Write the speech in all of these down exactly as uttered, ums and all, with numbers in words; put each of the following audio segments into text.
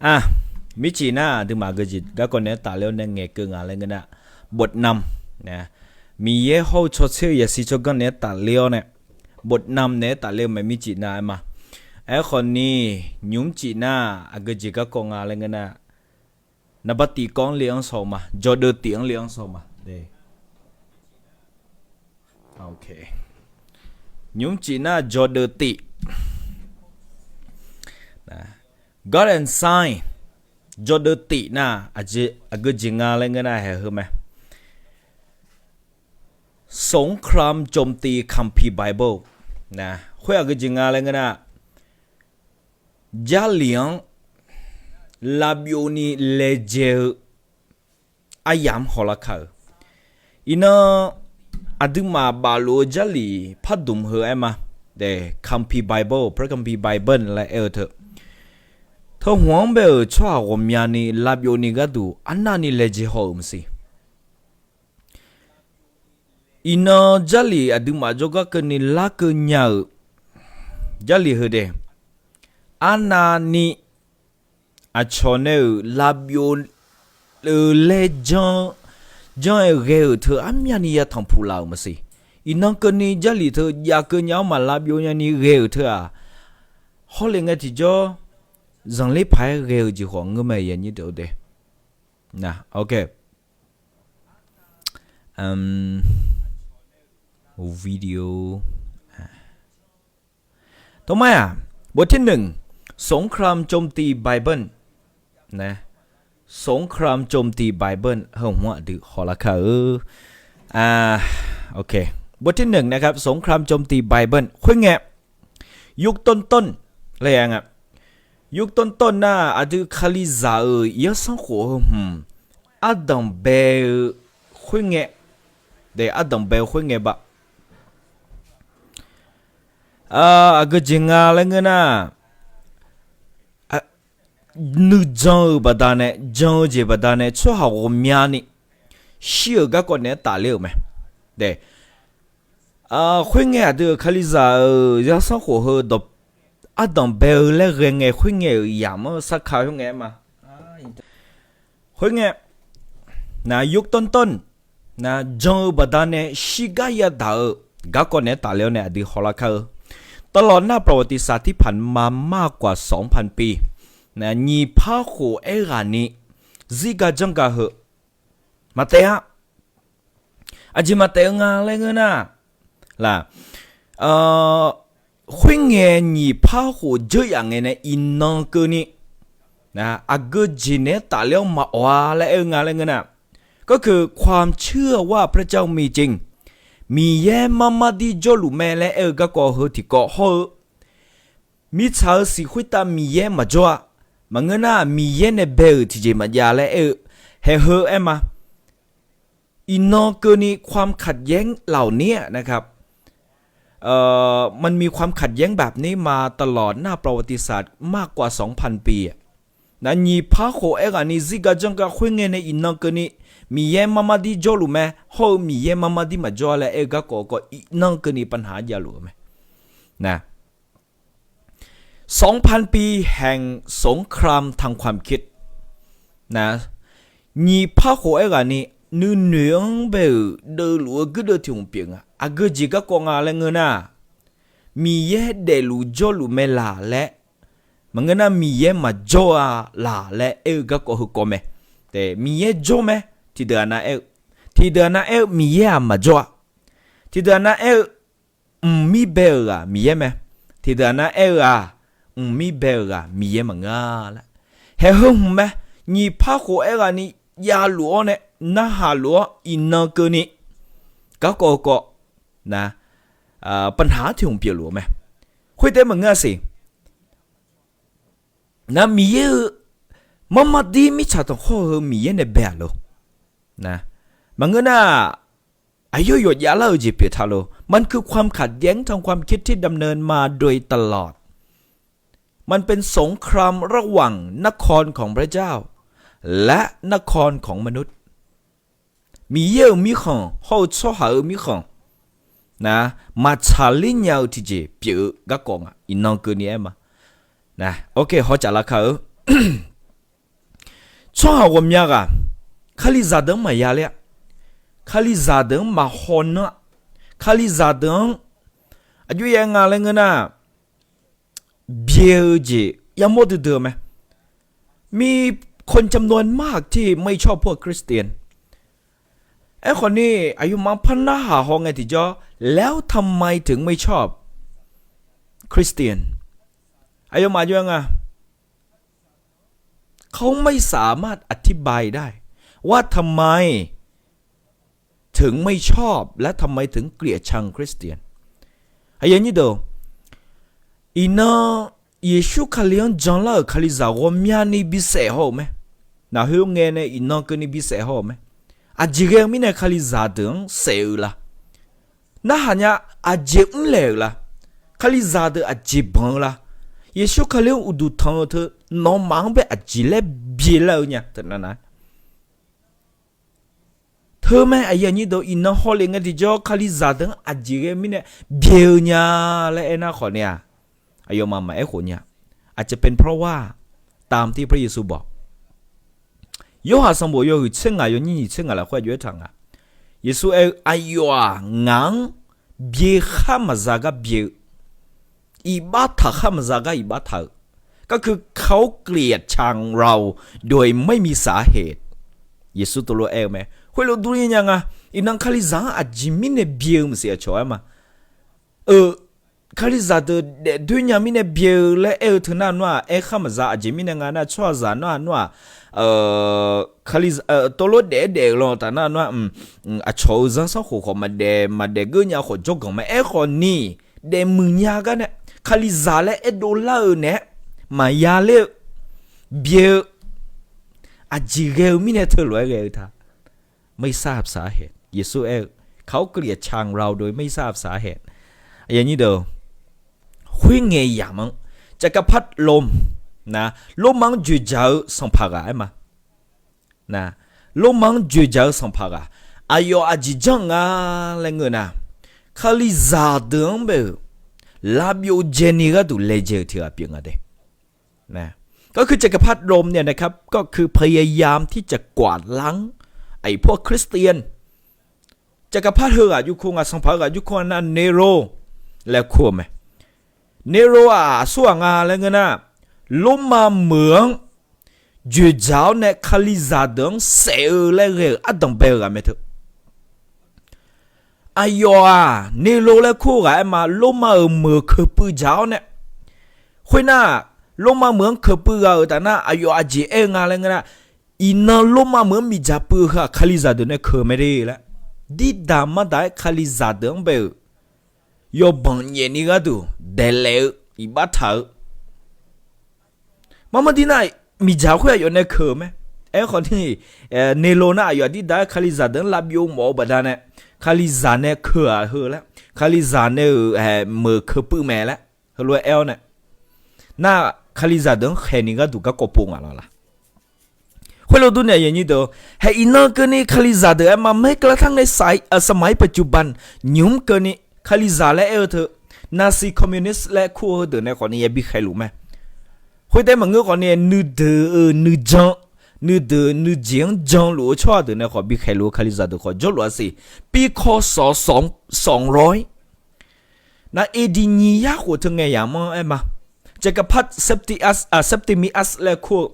A, mircif nar aqduimaf aqgeujeq garkawv naeq-aer tafler-awr nae ngaeqkeuv nga laer ngeur nar, บทนำ nae, Miqyaer hawr-eu tsawrtser-eu yasiq tsawrganr naeq-aer tafler-awr nae, บทนำ naeq-aer tafler-eu mae mircif nar aer ma. Aerkhawf ni, nymrcif nar aqgeujeq garkawv nga laer ngeur nar, naqba tif kawv-anr le-anr saw ma, jawqdeuv tif-anr le-anr saw ma. Nymrcif nar jawqdeuv tif, God and Sign, jawqdeuv tif nar, aqgeujeq nga laer ngeur nar haeq heu mae. สงครามโจมตีคัมภีร์ Bible. Khoer aqgeujeq nga laer ngeur nar, Jarlif-anr lavbyov ni laejae-eu aryamq-anr hawlar kar-eu. Iqnan aqduimaf bafluf-eu Jarlif pardmq heu aer ma. คัมภีร์ Bible, พระคัมภีร์ Bible laer aer-eu teu, teuhmq-anr bae-euq tsawrhaq ghawqmyani lavbyov ni gharduq arnavni laejae haw-euq maqsiq. Iqnan Jarlif aqduimaf jawrgar keuvni larkeuv nya-euq Jarlif heu de, arnavni aqcawq nae-euq lavbyov-eu laer janr, janr-aer ghae-euq teu armyavni yatanq puq laf-euq maqsiq. Iqnan keuvni Jarlif teu jav keuv nya-awr maq lavbyov nyani ghae-euq teu-aq, hawle ngae tiqjawr zanqler paq-aer ghae-eu jeq khawf ngeur mae, yanyir deuq-eu de. Video ตอนแรก บทที่หนึ่ง สงครามโจมตีไบเบิล นะ สงครามโจมตีไบเบิล heu hmq-anr aqdui hawlar kar-eu. บทที่หนึ่ง นะครับ สงครามโจมตีไบเบิล khoerngae, ยุคต้นๆ laer aer nga. ยุคต้นๆ nar aqdui Kalizaq-euq zanrsanrkhof heu hmq ardanq bae-eu khoerngae, ardanq bae-eu khoerngae ba. Aqgeujeq nga laer ngeur nar, nuijan-euq baqdanae, jan-eu jeq baqdanae tsawrhaq ghawqmyani shir-euq garkawv naeq-aer tafler-euq mae. Khoerngae aqdui-euq Kalizaq-euq zanrsanrkhof heu dawq ardanq bae-eu laer ghae ngae, khoerngae-euq yamq-anr sarkaq khoerngae aer ma. Khoerngae, นะ ยุคต้นๆ นะ jan-eu baqdanae shirgar yadaq-eu garkawv naeq-aer tafler-awr nae aqdui hawlar kar-eu. ตลอดหน้าประวัติศาสตร์ที่ผ่านมา มากกว่าสองพันปี นะ nyiq par khof aerghaqni zirga janrga heu maqtaef-a. Aqjeq maqtaef-eu nga laer ngeur nar, laq, khoerngae nyiq par khof dzeur yaf ngae nae iqnan keuvni aqgeujeq naeq-aer tafler-awr maqawq-a laer aer-eu nga laer ngeur nar, ก็คือความเชื่อว่าพระเจ้ามีจริง Miqyaer marmardir jawrluf mae laer aer-eu garkawv heu tiqkawv hawr-eu, mirtsaq-euq siq khoertav Miqyaer maqjawr-a. Maqngeur nar, Miqyaer nae bae-euq tiqjeq maqjav laer aer-eu, haeq heu aer ma. Iqnan keuvni ความขัดแย้งเหล่านี้ นะครับ มันมีความขัดแย้งแบบนี้มาตลอดหน้าประวัติศาสตร์มากกว่าสองพันปี Nyiq par khof aerghaqni zirga janrga khoerngae nae iqnan keuvni Miqyaer marmardir jawrluf mae, hawr-eu Miqyaer marmardir maqjawr laer aer-eu garkawv kawv iqnan keuvni ปัญหา javluf-eu mae. สองพันปีแห่งสงครามทางความคิด นะ nyiq par khof aerghaqni nuinoeq-anr bae-euq deuvluf-eu guirdeuv tiq hmq pyeuf nga. Aqgeujeq garkawv nga laer ngeur nar, Miqyaer daefluf jawrluf mae laq laer, maqngeur nar Miqyaer maqjawr-a laq laer aer-eu garkawv heukawv mae. Miqyaer jawr mae, tiqdeuq-aq nav aer-eu, tiqdeuq-aq nav aer-eu Miqyaer-aq maqjawr-a. Tiqdeuq-aq nav aer-eu, mqmir bae-euq ghaq Miqyaer mae. Tiqdeuq-aq nav aer-eu-aq, mqmir bae-euq ghaq Miqyaer maqngeur-a laer. Haeq heu hmq mae. Nyiq par khof aerghaqni javluf-awr nae narhaq luf-awr iqnan keuvni garkawv heukawv, na, ปัญหา tiq hmq pyeufluf-eu mae. Khoertaef maqngeur-a siq. Na Miqyaer-eu marmardir mirtsaq tanqkhawr heu Miqyaer nae bae-aq lor. Maqngeur nar, aqyawf yawqjav lar-eu jeq pyeuf taq lor. มันคือความขัดแย้งทางความคิดที่ดำเนินมาโดยตลอด มันเป็นสงครามระหว่างนครของพระเจ้า และนครของมนุษย์ Miqyaer-euq mirkhanq hawr-eu tsawrhaq-euq mirkhanq, na, maqtsaq ler nya-eu tiqjeq pyeuf-eu garkawv nga. Iqnan keuvni aer ma. Na, ok, hawcaf lar kar-eu. tsawrhaq ghawqmya ghaq, Kalizaq deuq-anr maqya ler-a. Kalizaq deuq-anr maqhaw nanr-a. Kalizaq deuq-anr aqjox yaer nga laer ngeur nar, byae-eu jeq yamawr duidui-eu mae. มีคนจำนวนมากที่ไม่ชอบพวกคริสเตียน Aerkhawf ni, aqyawfmaf-anr par narhaq haw ngae tiqjawr, แล้วทำไมถึงไม่ชอบคริสเตียน Aqyawfmaf jawr nga, เขาไม่สามารถอธิบายได้ว่าทำไมถึงไม่ชอบและทำไมถึงเกลียดชังคริสเตียน Aqyawf nyir deuq, iqnan Yeqsur Kali-anr janlar-euq Kalizaq ghawqmyani bisaef haw-euq mae. Naqhoer ngae nae iqnan keuvni bisaef haw-euq mae. Aqjeq ghae-eu mirnae Kalizaq deuq-anr saef-eu la? Narhaq nya, aqjeq mrlaeq-euq la? Kalizaq deuq aqjeq banq-eu la? Yeqsur Kali-anr uqduq tanq-eu teu, nawmaf-anr bae aqjeq laer byaelar-eu nya teu navnav. Teumae aqyuif aqnyir deuq, iqnan hawlef ngae tiqjawr Kalizaq deuq-anr aqjeq ghae-eu mirnae byae-eu nya laer aernar khawf ni-aq, aqyawfmaf maqaer khof nya. อาจจะเป็นเพราะว่า ตามที่พระเยซูบอก Yorhaq sanqbof yawhuiq tser ngaq yawnyir nyiq tser ngaq lafkhoer aqjox aertaq nga. Yeqsur aer-eu, Aqyawf-aq ngaq-anr byae khar maqza gar byae-eu, iqbax taq khar maqza gar iqbax taq-eu, ก็คือเขาเกลียดชังเราโดยไม่มีสาเหตุ Yeqsur tov lof aer-eu mae. Khoerlof durni nya nga, iqnan Kalizaq-anr aqjeq mirnae byae-eu maqsiq aqcawq aer ma. Eu, Kalizaq deuq daefdoer nya mirnae byae-eu laer aer-eu teu nar nawr-aq, aer khar maqza. Aqjeq mirnae nga nar, tsawrhaqzaq nar nawr-aq, Kali, tov lof daef-aer daef-euq lan taf nar nawr-aq, aqcawq-euq zanrsanrkhof khawf maqdaef maqdaef geur nya khawf jawrganq mae. Aerkhawf ni, daefmuiq nya gar nae Kalizaq laer aerdov lar-eu naeq-aer maqya ler-eu byae-eu, aqjeq ghae-eu mirnae teulof-aer ghae-eu ta. ไม่ทราบสาเหตุ Yeqsur aer-eu, เขาเกลียดชังเราโดยไม่ทราบสาเหตุ Aqyuif aqnyir deuq, khoerngae yamq-anr, จักรพรรดิโรม na, Lormav-anr dzoeqdzaq-eu sanqpaq ghaq aer ma. Na, Lormav-anr dzoeqdzaq-eu sanqpaq ghaq, aqyawf aqjeq janr nga laer ngeur nar, Kalizaq deuq-anr bae-euq lavbyov dzaeni gharduq laejae-eu tiq ghaq pyeuf nga de. ก็คือจักรพรรดิโรมเนี่ยนะครับ ก็คือพยายามที่จะกวาดล้างไอ้พวกคริสเตียน จักรพรรดิ heughaq jov kur nga, sanqpaq heughaq jov kur nga nar Nero laer kur-eu mae. Nero-aq aqsurghaq nga laer ngeur nar, Lormav meuq-anr dzoeqdzaq-awr nae Kalizaq deuq-anr saef-eu laer ghae-euq ardanq bae-eu ghaq mae teu. Aqyawf-aq Nero laer kur-eu ghaq aer ma, Lormav-euq meuq keuqpuiv dzaq-awr nae, khoernar, Lormav meuq-anr keuqpuiv ghaq-euq taf nar aqyawf aqjeq aer-eu nga laer ngeur nar, iqnan Lormav meuq-anr miqdzaq puiv-eu heu-aq Kalizaq deuq nae keuq mae de laer, dirdaq mardaq-aer Kalizaq deuq-anr bae-euq yawbanq nyaefni gharduq daeqlaef-eu iqbax taq-eu. Marmar dir nar, miqdzaq khoer aqyawf nae keuq-eu mae. Aerkhawf ni, Nero nar aqyawf dirdaq-aer Kalizaq deuq-anr lavbyov mawf-eu baqdanae, Kalizaq nae keuq-aq heu laer, Kalizaq nae-euq meuq keuqpuiv mae laer heulof-aer aer-awr nae, nar, Kalizaq deuq-anr khaeqni gharduq garkawv pov ngaq lawq la? Khoerlof durni aqyuif aqnyir deuq, haeq iqnan keuvni Kalizaq deuq aer ma. แม้กระทั่งในสาย สมัยปัจจุบัน nymq-mr keuvni Kalizaq laer aer-eu teu, Nazi Communist laer kur-eu heudeuq nae khawf ni ya bi khaeqluf mae. Khoertaef maqngeur khawf ni, nuideuq-euq nuijan, nuideuq nuijeq-anr janluf-eu tsawrhaq deuq nae khawf bi khaeqluf-eu Kalizaq deuq khawf jawrluf-a siq. ปีค.ศ. สองร้อย nar, A D nyiq yar khof teu ngae yamq-anr aer ma. จักรพรรดิ Septi-, Septimius laer kur-eu,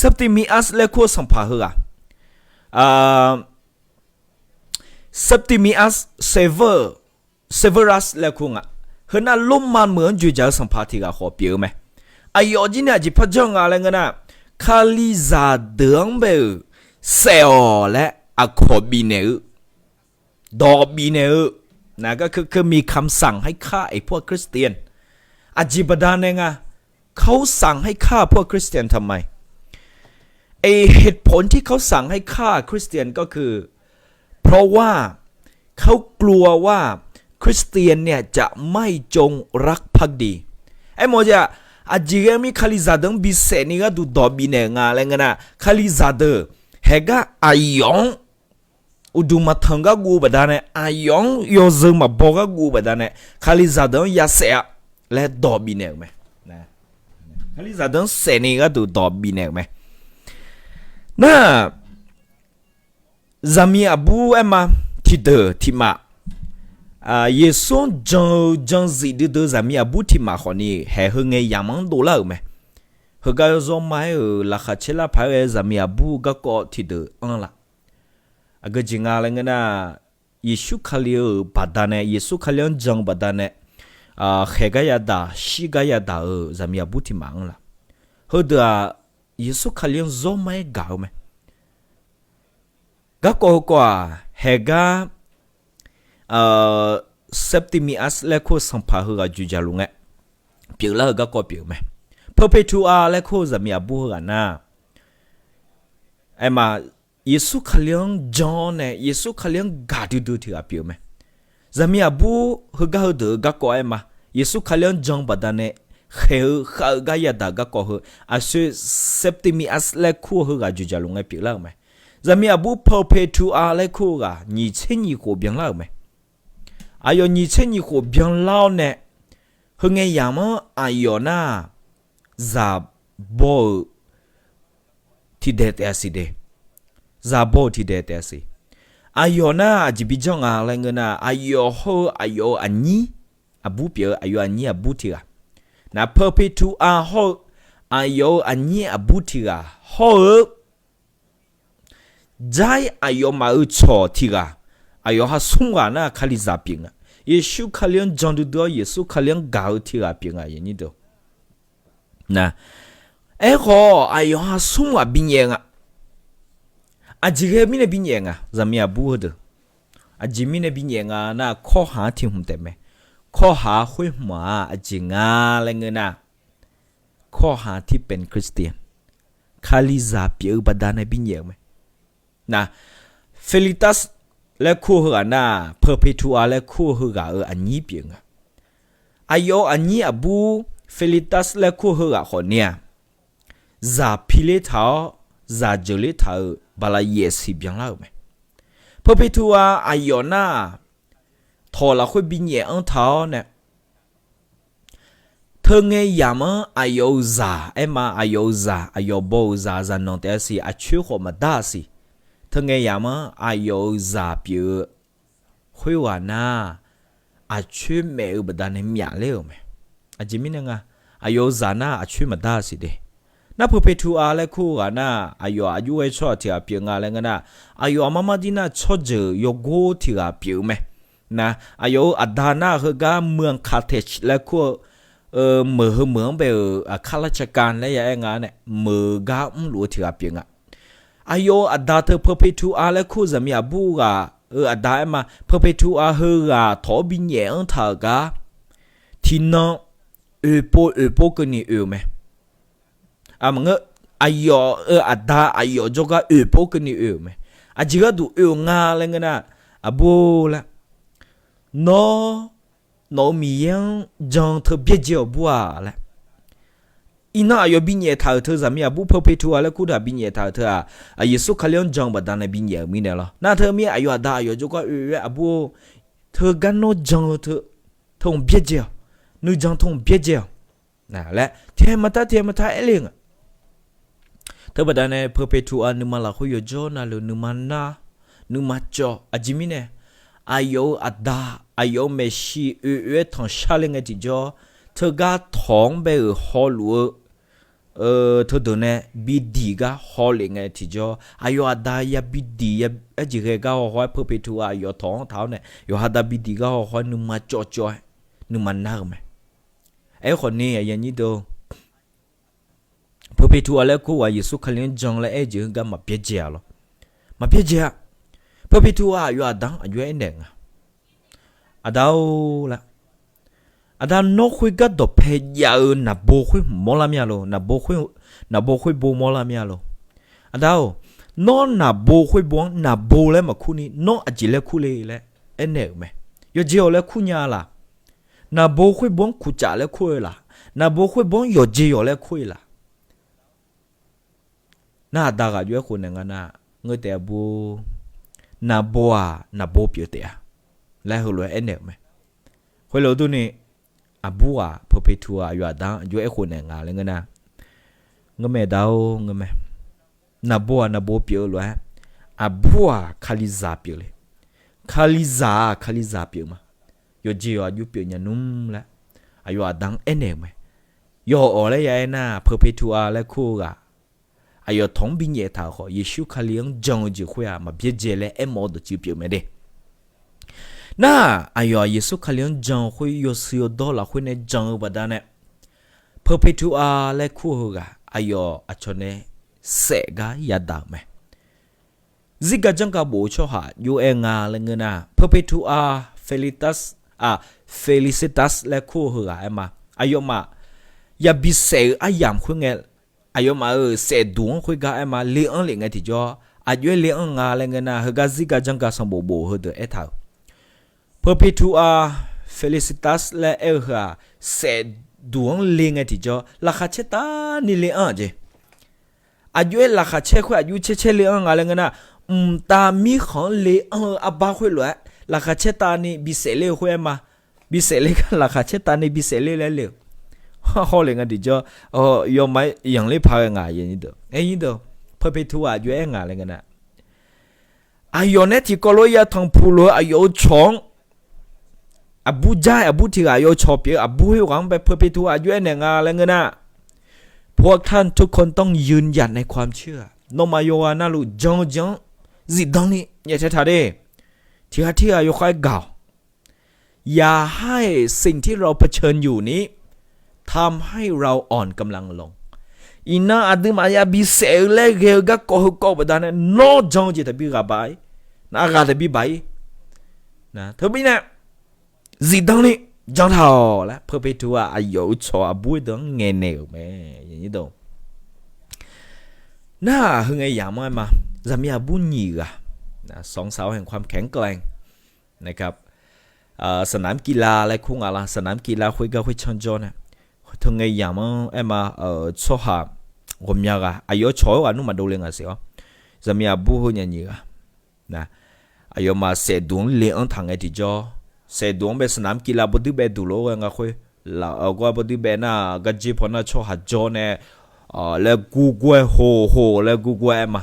Septimius laer kur-eu sanqpaq heughaq, Septimius Sever, Severus laer kur nga. Heunar Lormav meuq-anr dzoeqdzaq-eu sanqpaq tiq ghaq khawf pyeuf-eu mae. Aqyawf jir nae aqjeq par janr nga laer ngeur nar, Kalizaq deuq-anr bae-euq saef-awq laer aqkawq bifnaeq-eu, dawq bifnaeq-eu, นะ ก็คือ คือมีคำสั่งให้ฆ่าไอ้พวกคริสเตียน Aqjeq baqdanae nga, เขาสั่งให้ฆ่าพวกคริสเตียนทำไม ไอ้เหตุผลที่เขาสั่งให้ฆ่าคริสเตียนก็คือ เพราะว่าเขากลัวว่าคริสเตียนเนี่ยจะไม่จงรักภักดี Aermawf-eu jeq-aq, aqjeq ghae mir Kalizaq deuq-anr bisaef ni gharduq dawq bifnaeq-euq nga laer ngeur nar, Kalizaq deuq haeqgar aqyawf-anr uqduq maqtanq gar guv-eu baqdanae, aqyawf-anr yawzeu maqbaw gar guv-eu baqdanae, Kalizaq deuq-anr yasaef-a laer dawq bifnaeq-euq mae. Kalizaq deuq-anr saefni gharduq dawq bifnaeq-euq mae. Nar, zaqmiq aqbur aerma, tiqdeuq tiqmaf, Yeqsur-anr jan-eu jan zif duidui-eu zaqmiq aqbur tiqmaf khawfni haeq heu ngae yamq-anr dovlar-euq mae. Heugar zawr ma-aer-euq laqkhaq caer lar paq-aer ghae zaqmiq aqbur garkawv tiqdeuq anr laf. Aqgeu jeq nga laer ngeur nar, Yeqsur Kali-euq baqdanae, Yeqsur Kali-anr jan-eu baqdanae, khaeq gar yadaq, shir gar yadaq-euq zaqmiq aqbur tiqmaf anr laf. Heudeuq-aq, Yeqsur Kali-anr zawr ma-aer gaq-eu mae. Garkawv heukawv-aq, haeq gar Septimius laer kur-eu sanqpaq heughaq joeqjaq luf ngae, pyeuflar-eu garkawv pyeuf-eu mae. Perpetua laer kur-eu zaqmiq aqbur heughaq nar, aerma, Yeqsur Kali-anr jan-awr nae Yeqsur Kali-anr gaq duidui tiq ghaq pyeuf-eu mae. Zaqmiq aqbur heugar heudeuq-eu garkawv aerma, Yeqsur Kali-anr jan-eu baqdanae khaeq-eu khav-eu gar yadaq garkawv heu, aqsoe Septimius laer kur-eu heughaq joeqjaq luf ngae pyeuflar-euq mae. Zaqmiq aqbur Perpetua laer kur-eu ghaq nyiq tser nyiq khof byanlar-euq mae. Aqyawf nyiq tser nyiq khof byanlar-awr nae, heu ngae yamq-anr aqyawf nar-aq, zaq baw-euq tiqdaeq taef-a siq de. Zaq baw-euq tiqdaeq taef-a siq. Aqyawf nar aqjeq bi janr nga laer ngeur nar, aqyawf hawr-eu aqyawf-euq aqnyir aqbur pyeuf-eu aqyawf aqnyir aqbur tiq ghaq, nar Perpetua hawr-eu aqyawf-euq aqnyir aqbur tiq ghaq hawr-eu Jaq-ir aqyawfmaf-euq cawq tiq ghaq, aqyawf ha smr ghaq nar Kalizaq pyeuf nga. Yeqsur Kali-anr jan duidui-awr Yeqsur Kali-anr gaq-eu tiq ghaq pyeuf nga. Nar, aerkhawf aqyawf ha smr ghaq binyaef nga. Aqjeq ghae mirnae binyaef nga, zaqmiq aqbur heudeuq. Aqjeq mirnae binyaef nga nar, kawrhaq-anr tiq hmq taef mae. Kawrhaq-anr khoer hmq-aq aqjeq nga laer ngeur nar, kawrhaq tiq pen Christian, Kalizaq pyeuf-eu baqdanae binyaef-eu mae. Nar, Felitav laer kur-eu heughaq nar, Perpetua laer kur-eu heughaq-euq aqnyir pyeuf nga. Aqyawf-euq aqnyir aqbur Felitav laer kur-eu heughaq khawfni-aq, zaq piler taq-awr zaq jeuqler taq-euq baqlaqyaef siq byanlar-euq mae. Perpetua aqyawf nar-aq, tawq lafkhoer binyaef anr taq-awr nae, teu ngae yamq-anr aqyawf-euq zaq aerma, aqyawf-euq zaq, aqyawf baw-euq zaq, zaqnanq taef-a siq, aqcoer khawf maqdar-a siq. Teu ngae yamq-anr aqyawf-euq zaq pyeuf-eu khoerghaq nar, aqcoer maef-eu baqdanae myafler-euq mae. Aqjeq mirnae nga, aqyawf-euq zaq nar aqcoer maqdar-a siq de. Nar Perpetua laer kur-eu ghaq nar, aqyawf aqjox ghae tsawrhaq tiq ghaq pyeuf nga laer ngeur nar, aqyawf aqmar mar dir nar tsawrjeuq yawgor tiq ghaq pyeuf-eu mae. Nar, aqyawf-euq aqda nar heugar Muiq-anr Carthage laer kur-eu meuq heu meuq-anr bae-euq Aqkar lar caqka laer ya aer nga nae meuq gar mrluf-eu tiq ghaq pyeuf nga. Aqyawf-euq aqda teu Perpetua laer kur-eu zaqmiq aqbur ghaq-euq aqda aerma, Perpetua heughaq tawq-awr binyaef anr taq-euq gar, tiqnan oeqpov oeqpov keuvni oe-euq mae. Maqngeur, aqyawf-euq aqda aqyawf jawrgar oeqpov keuvni oe-euq mae. Aqjeq gharduq oe-euq nga laer ngeur nar, aqbur-or laer, nawr, nawq-euq Miqyaer-anr jan teu byaerdzae-awq bur-aq laer. Iqnan aqyawf binyaef taq-euq teu zaqmiq aqbur Perpetua laer kur taq binyaef taq-euq teu-aq, Yeqsur Kali-anr jan-eu baqdanae binyaef-euq mirnae lawr. Nar teu mir aqyawf aqda aqyawf jawrgar oe-aer aqbur-or, teugar nawr jan-eu teu, teuhmq byaerdzae-awq. Nuijan teuhmq byaerdzae-awq. Laer tiqhaer maqtar tiqhaer maqtar aer le nga. Teubaqda nae Perpetua nuima lafkhoer yawjawr navluf nuima nar, nuima cawv. Aqjeq mirnae, aqyawf-euq aqda, aqyawf-euq maeqshi oe-aer tanqshar le ngae tiqjawr, teugar tawq-anr bae-euq hawluf-eu teudeuq nae bidiq gar hawlef ngae tiqjawr, aqyawf aqda ya bidiq ya, arjeq ghae gar hawhaw-aer Perpetua aqyawf tawq-anr taq-awr nae yawqha da bidiq gar hawhaw-aer nuima cawv cawv-aer nuima nar-eu mae. Aerkhawf ni aqyuif aqnyir deuq-or, Perpetua laer kur ghaq Yeqsur Kali-anr jan laer aer-eu jeq heugar maqbyaerdzae-a lawr. Maqbyaerdzae-a. Perpetua aqyawf aqda-anr aqjox-aer aernaeq nga. Aqda-or laer, aqda nawr khoergar dawqpae jav-eu naqbo khoer hmq mawrlar mir-a lor. Naqbo khoer bo mawrlar mir-a lor. Aqda-or, nawr naqbo khoer bo-anr naqbo laer maqkur ni nawr aqjeq laer kur le laer aernaeq-euq mae. Yawqjeq-awq laer kur nya laq? Naqbo khoer bo-anr kuqcaf laer kur-eu laq? Naqbo khoer bo-anr yawqjeq yawq laer kur-eu laq? Nar aqda ghaq jov-aer khofnaeq nga nar, ngeur taef-a bur, naqbo-aq naqbo pyeuf taef-a laer heulof-aer aernaeq-euq mae. Khoerlof-eu durni, aqbur ghaq Perpetua aqyawf aqda-anr jov-aer khofnaeq nga laer ngeur nar, ngeur mae da-or ngeur mae. naqbov-aq naqbov pyeuf-eu lof-aer, aqbur-aq kalizaq pyeuf le. Kalizaq-aq kalizaq pyeuf ma. Yawqjeq yawq aqjox pyeuf nya nmr laer aqyawf aqda-anr aernaeq-euq mae. Yawf awq laer ya aernar, Perpetua laer kur-eu ghaq aqyawf tawq-anr binyaef taq-euq khawf, Yeqsur Kali-anr jan-eu jeq khoer-aq maqbyaerdzae laer aermawf-eu dawqtsuif pyeuf mae de. Nar, aqyawf-aq Yeqsur Kali-anr jan-eu khoer yawshuif yawdawr lafkhoer nae jan-eu baqdanae, Perpetua laer kur-eu heughaq aqyawf aqcawq nae saef gar yadaq-euq mae. Zirgar janrgar bof-eu tsawrhaq jov-aer nga laer ngeur nar, Perpetua Felicitas, a, Felicitas laer kur-eu heughaq aer ma. Aqyawfmaf yabi saef-euq aryamq khoerngae, aqyawfmaf-euq saefduq-anr khoergar aer ma. Le-anr lef ngae tiqjawr, aqjox-aer le-anr nga laer ngeur nar, heugar zirgar janrgar sanqbof bof-eu heudeuq aertaq-euq, Perpetua Felicitas laer aer-eu heu-aq, saefduq-anr le ngae tiqjawr laqkhaq caer tavni le-anr-aq jeq. Aqjox-aer laqkhaq caer khoer aqjox caer caer le-anr nga laer ngeur nar, mqtav mirkhanq-anr le-anr-eu arbar khoerlof-aer laqkhaq caer tavni bisaef ler-eu khoer aer ma. Bisaef ler gar laqkhaq caer tavni bisaef ler laer le-euq. Hawlef ngae tiqjawr, yawma yanqler paq ghae nga. Aer, Perpetua aqjox-aer nga laer ngeur nar, aqyawf nae tiqkawv lof-aer ya tanqpuq lof-eu aqyawf-euq cawq-anr, aqbur jar-aer aqbur tiq ghaq aqyawf-euq cawq pyeuf-eu aqbur khoerghaq-anr bae Perpetua aqjox-aer naeq nga laer ngeur nar, พวกท่านทุกคนต้องยืนหยัดในความเชื่อ nawmaf yawqghaq navluf jan-eu jeq-anr zifdan ni nyaeftaeq taq de. Tiq ghaq tirghaq yawkhav-aer gaq-awq. อย่าให้สิ่งที่เราเผชิญอยู่นี้ ทำให้เราอ่อนกำลังลง Iqnan aqduimaf yabi saef-eu laer ghae-eu garkawv heukawv baqdanae nawr jan-eu jeq taqbi ghaq baq-ir. Nar ghaq taqbi baq-ir. Teumirnae zifdan ni jan taq-awq laer Perpetua aqyawf-euq cawq aqbur deuq-anr ngaeqnaeq-euq mae. Nar, heu ngae yamq-anr aer ma, zaqmiq aqbur nyiq ghaq, สองสาวแห่งความแข็งแกร่ง นะครับ สนามกีฬา laer kur nga lar, สนามกีฬา khoergar khoertsanr jawr nae, teu ngae yamq-anr aer ma, tsawrhaq ghawqmya ghaq aqyawf cawq-eu ghaq nmr maqdov le ngaq siq-awr, zaqmiq aqbur heu nya nyiq ghaq, aqyawfmaf saefduq-anr le-anr taq ngae tiqjawr, saefduq-anr bae สนามกีฬา bawduir bae duq lof-aer ghae nga khoer, lafgawr bawduir bae nar garjer paw nar tsawrhaq jawr nae laer gurgur-aer hoq hoq laer gurgur-aer aer ma.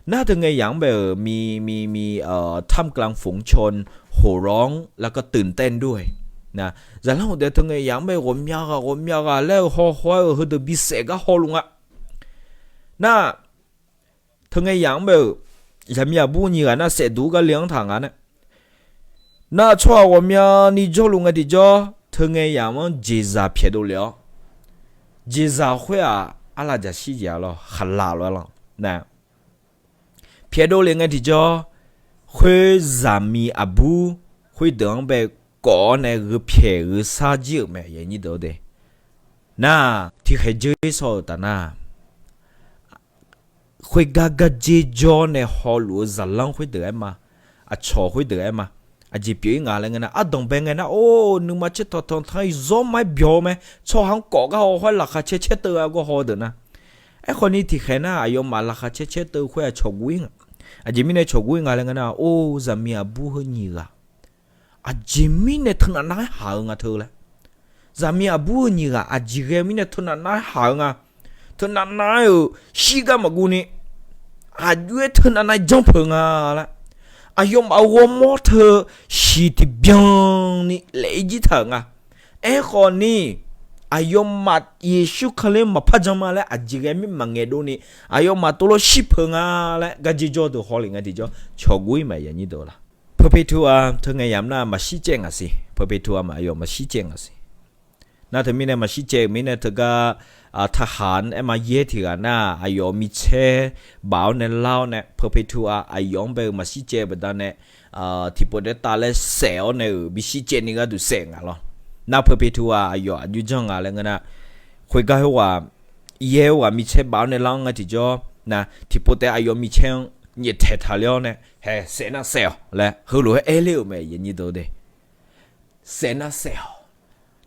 Nar teu ngae yamq-anr bae-euq mi mi mi ท่ามกลางฝูงชน โห่ร้อง แล้วก็ตื่นเต้นด้วย zaqlanr uqdae teu ngae yamq-anr bae ghawqmya ghaq ghawqmya ghaq laer-eu hawhaw-aer-euq heudeuq bisaef gar hawluf nga. Nar, teu ngae yamq-anr bae-euq zaqmiq aqbur nyiq ghaq nar saefduq gar le-anr taq nga nae, nar tsawrhaq ghawqmyani jawrluf ngae tiqjawr teu ngae yamq-anr jeqzaq pyaeqdov le-awr, jeqzaq khoer-aq arlaqjaq shirjaq lawr khaqlaq lof-aer lan nar, pyaeqdov le ngae tiqjawr, khoer zaqmiq aqbur khoerdeuq-anr bae kawf-awr nae gheu pyaeq gheu sar jir-euq mae. Nar, tiqkhaeq dzeur-ir sawr-euq taf nar, khoergar garjer jawr nae hawluf-eu zaqlanr khoerdeuq aer ma, aqcawq khoerdeuq aer ma, aqjeq pyeuf-ir nga laer ngeur nar, ardanq bae ngae nar, or, nuima caer tanqtanq tanq-ir zawr ma-aer byawq-eu mae. Tsawrhaq-anr kawf gar hawhaw-aer laqkhaq caer caer teuv-a gawr haw-eu deuq nar, aerkhawf ni tiqkhaeq nar aqyawfmaf laqkhaq caer caer teuv khoer-aq cawqguv-ir nga. Aqjeq mirnae cawqguv-ir nga laer ngeur nar, or, zaqmiq aqbur heu nyiq ghaq aqjeq mirnae teunav nav-aer haq-eu nga teu laer, zaqmiq aqbur heu nyiq ghaq aqjeq ghae mirnae teunav nav-aer haq-eu nga. Teunav nav-aer-euq shirgar maqguv ni, aqjox-aer teunav nav-aer janrpeuq nga laer, aqyawfmaf ghawrmawr teu shiq tiqbyan ni laef-ir jir taq-euq nga. Aerkhawf ni, aqyawfmaf Yeqsur Kali maqpar jan ma laer aqjeq ghae mir maqngaeq dov ni, aqyawfmaf tov lawr shirpeuq nga laer garjer jawr deuq hawlef ngae tiqjawr cawqguv-ir mae. Perpetua teu ngae yamq nar maqshir caev ngaq siq. Perpetua maq aqyawf maqshir caev ngaq siq. Nar teumirnae maqshir caev-euq mirnae teugar, taqhaq-anr aer ma, yaer tiq ghaq nar aqyawf micaer baf-awr nae lar-awr nae Perpetua aqyawf-anr bae-eu maqshir caev-eu baqdanae, tiqpov taef-aer tavlaer saef-awr nae-euq bishir caev ni gharduq saef ngaq lawr. Nar Perpetua aqyawf aqjox janr nga laer ngeur nar, khoergar khoerghaq yaer khoerghaq micaer baf-awr nae lar-anr ngae tiqjawr nar, tiqpov taef-aer aqyawf micaer-anr nyaeftaeq taqler-awr nae, hae saef nar saef-awq laer heulof-aer aer ler-euq mae. Saef nar saef-awq.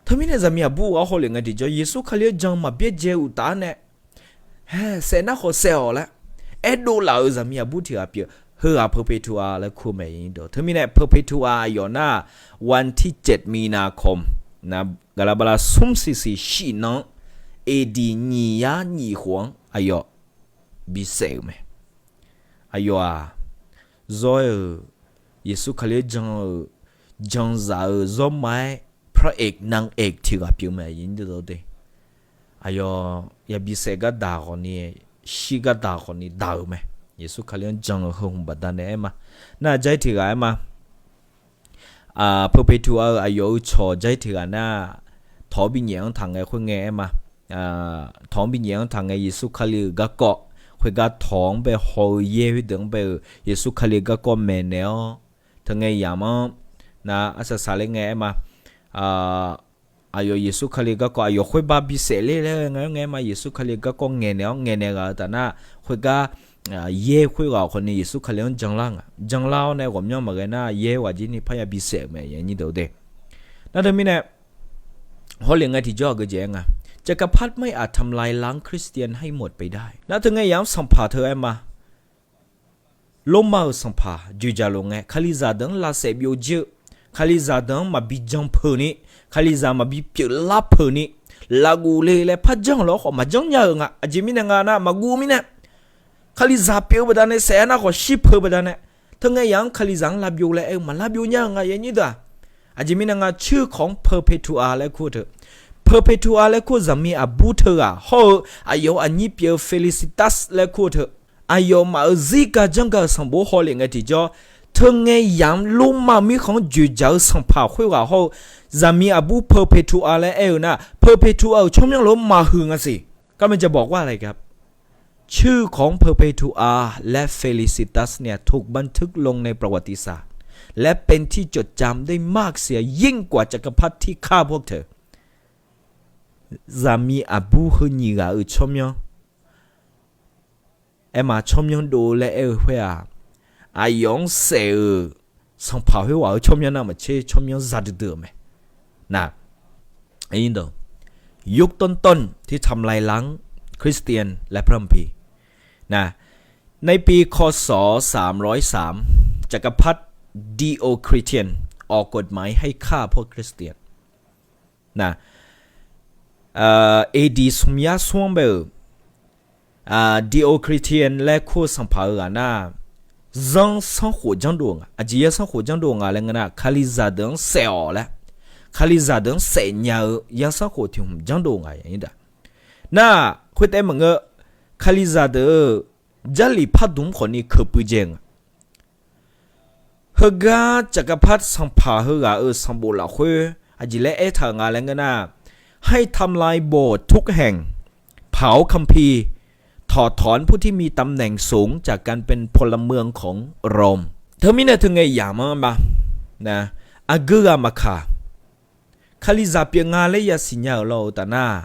Teumirnae zaqmiq aqbur ghaq hawlef ngae tiqjawr Yeqsur Kali-anr jan maqbyaerdzae uqtaf-anr nae, hae saef nar khawf saef-awq laer aerdov laf-euq zaqmiq aqbur tiq ghaq pyeuf. Heughaq Perpetua laer kur mae. Teumirnae Perpetua aqyawf nar, วันที่เจ็ดมีนาคม gaqlaqbala smr siqsiq shif nan-anr, aqdiq nyiq yar nyiq khof-anr aqyawf bisaef-euq mae. Aqyawf-aq, zawr-aer-euq, Yeqsur Kali-anr jan-euq, janzaq-euq zawrma-aer พระเอก นางเอก tiq ghaq pyeuf mae. Aqyawf yabi saef gardaq khawfni, shir gardaq khawfni daq-euq mae. Yeqsur Kali-anr jan-euq heu hmq baqdanae aer ma. Nar-aq, jar-ir tiq ghaq aer ma. Perpetua-euq aqyawf-euq cawq jar-ir tiq ghaq nar, tawq-anr binyaef-anr taq ngae khoerngae aer ma. Tawq-anr binyaef-anr taq ngae Yeqsur Kali-euq garkawv, khoergar tawq-anr bae haw-eu yaer khoerdeuq-anr bae-euq Yeqsur Kali-euq garkawv maeqnaeq-awr, teungae yamq-anr nar arsaq saqler ngae aer ma. Aqyawf Yeqsur Kali-euq garkawv aqyawf khoerbar bisaef ler laer ghae ngae-aer ngae aer ma. Yeqsur Kali-euq garkawv ngaeqnaeq-awr ngaeqnaeq ghaq-eu taf nar, khoergar yaer khoerghaq khawfni Yeqsur Kali-anr janlar nga. Janlar-awr nae ghawqmyanr maqghae nar yaer ghaq jir ni parya bisaef-euq mae. Nar teumirnae hawlef ngae tiqjawr aqgeujeq aer nga, จักรพรรดิไม่อาจทำลายล้างคริสเตียนให้หมดไปได้. Nar teungae yamq-anr sanqpaq teu aer ma. Lormav-euq sanqpaq joeqjaq lof ngae, Kalizaq deuq-anr lavsaef byovjir-eu, Kalizaq deuq-anr maqbi jan peuq ni, Kalizaq maqbi pyeuflar peuq ni, lafguf le laer par janr-euq lawr khawf maqjanr nya-euq nga. Aqjeq mirnae nga nar, maqguv mirnae, Kalizaq pyeuf-eu baqdanae saef-aer nar khawf shir peuq-eu baqdanae, teungae yamq-anr Kalizaq-anr lavbyov laer aer-eu maqlavbyov nya-eu nga, aqnyir deuq-aq. Aqjeq mirnae nga, cuirkawq-anr Perpetua laer kur-eu teu, Perpetua laer kur-eu zaqmiq aqbur teughaq hawr-eu aqyawf-euq aqnyir pyeuf-eu Felicitas laer kur-eu teu, aqyawfmaf-euq zirgar janrgar-euq sanqbof hawlef ngae tiqjawr, teungae yamq-anr Lormav mirkhanq-anr joeqjaq-eu sanqpaq khoerghaq hawr-eu zaqmiq aqbur Perpetua laer aer-eu nar, Perpetua-euq tsawrmyanr lof-aer maqhuiq nga siq. กำลังจะบอกว่าอะไรครับ ชื่อของ Perpetua และ Felicitas เนี่ย ถูกบันทึกลงในประวัติศาสตร์ และเป็นที่จดจำได้มากเสียยิ่งกว่าจักรพรรดิที่ฆ่าพวกเธอ Zaqmiq aqbur heu nyiq ghaq-euq tsawrmyanr aer ma, tsawrmyanr dov laer aer-eu khoer-aq, aqyawf-anr saef-euq sanqpaq khoerghaq-euq tsawrmyanr nar maqtser tsawrmyanr za duidui-euq mae. Nar, ยุคต้นๆ ที่ทำลายล้างคริสเตียนและพระคัมภีร์ ในปี ค.ศ. สามร้อยสาม จักรพรรดิ Diocletian ออกกฎหมายให้ฆ่าพวกคริสเตียน Nar, AD smq yar smr-anr bae-euq Diocletian laer kur-eu sanqpaq-eu ghaq nar, zanrsanrkhof janrdov nga. Aqjeq zanrsanrkhof janrdov nga laer ngeur nar, Kalizaq deuq-anr saef-awq laer, Kalizaq deuq-anr saef nya-eu zanrsanrkhof tiq hmq janrdov nga. Nar, khoertaef maqngeur, Kalizaq deuq-euq Jarlif pardmq-anr khawfni keuq puiv dzae nga. Heugar จักรพรรดิ sanqpaq heughaq-euq sanqbof lafkhoer aqjeq laer aertaq-euq nga laer ngeur nar, ให้ทำลายโบสถ์ทุกแห่ง เผาคัมภีร์ ถอดถอนผู้ที่มีตำแหน่งสูงจากการเป็นพลเมืองของโรม Teumirnae teungae yamq-anr ma, aqgeu ghaq maqkaq, Kalizaq pyeuf nga laer yasiq nya-euq lawr-eu taf nar,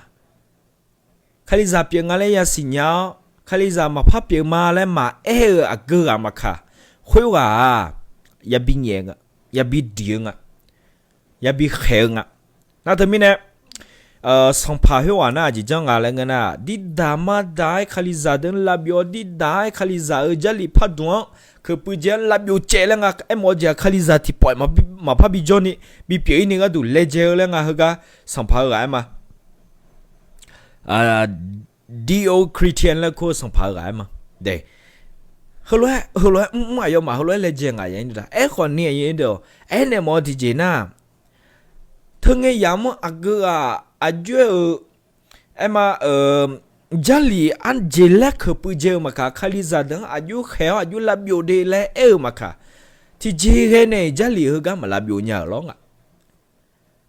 Kalizaq pyeuf nga laer yasiq nya-awr, Kalizaq maqpar pyeuf ma laer maqaer-euq aqgeu ghaq maqkaq, khoerghaq-aq, yabi nyaef nga, yabi diq-eu nga, yabi khaeq-eu nga. Nar teumirnae, sanqpaq khoerghaq nar aqjeq janr nga laer ngeur nar, dirdaq mardaq-aer Kalizaq deuq-anr lavbyov-awr, dirdaq-aer Kalizaq-euq Jarlif pardmq-anr keuq puiv dzae-anr lavbyov caev laer nga. Aermawf-eu jeq-aq, Kalizaq tiqpawf maqpar bijawr ni, bipyeuf-ir ni gharduq laejae-eu laer nga. Heugar sanqpaq-eu ghaq aer ma, Diocletian laer kur-eu sanqpaq-eu ghaq aer ma. Heulof-aer, heulof-aer mrmr aqyawfmaf heulof-aer laejae nga. Aerkhawfni, aernaeq mawf-eu tiqjeq nar, teungae yamq-anr aqgeu ghaq aqjox-aer-euq aer ma, Jarlif arjeq laer keuq puiv dzae-eu maqkaq, Kalizaq deuq-anr aqjox khaeq-awr aqjox lavbyov de laer aer-eu maqkaq, tiqjeq ghae nae-iq Jarlif heugar maq lavbyov nya-euq lawr nga.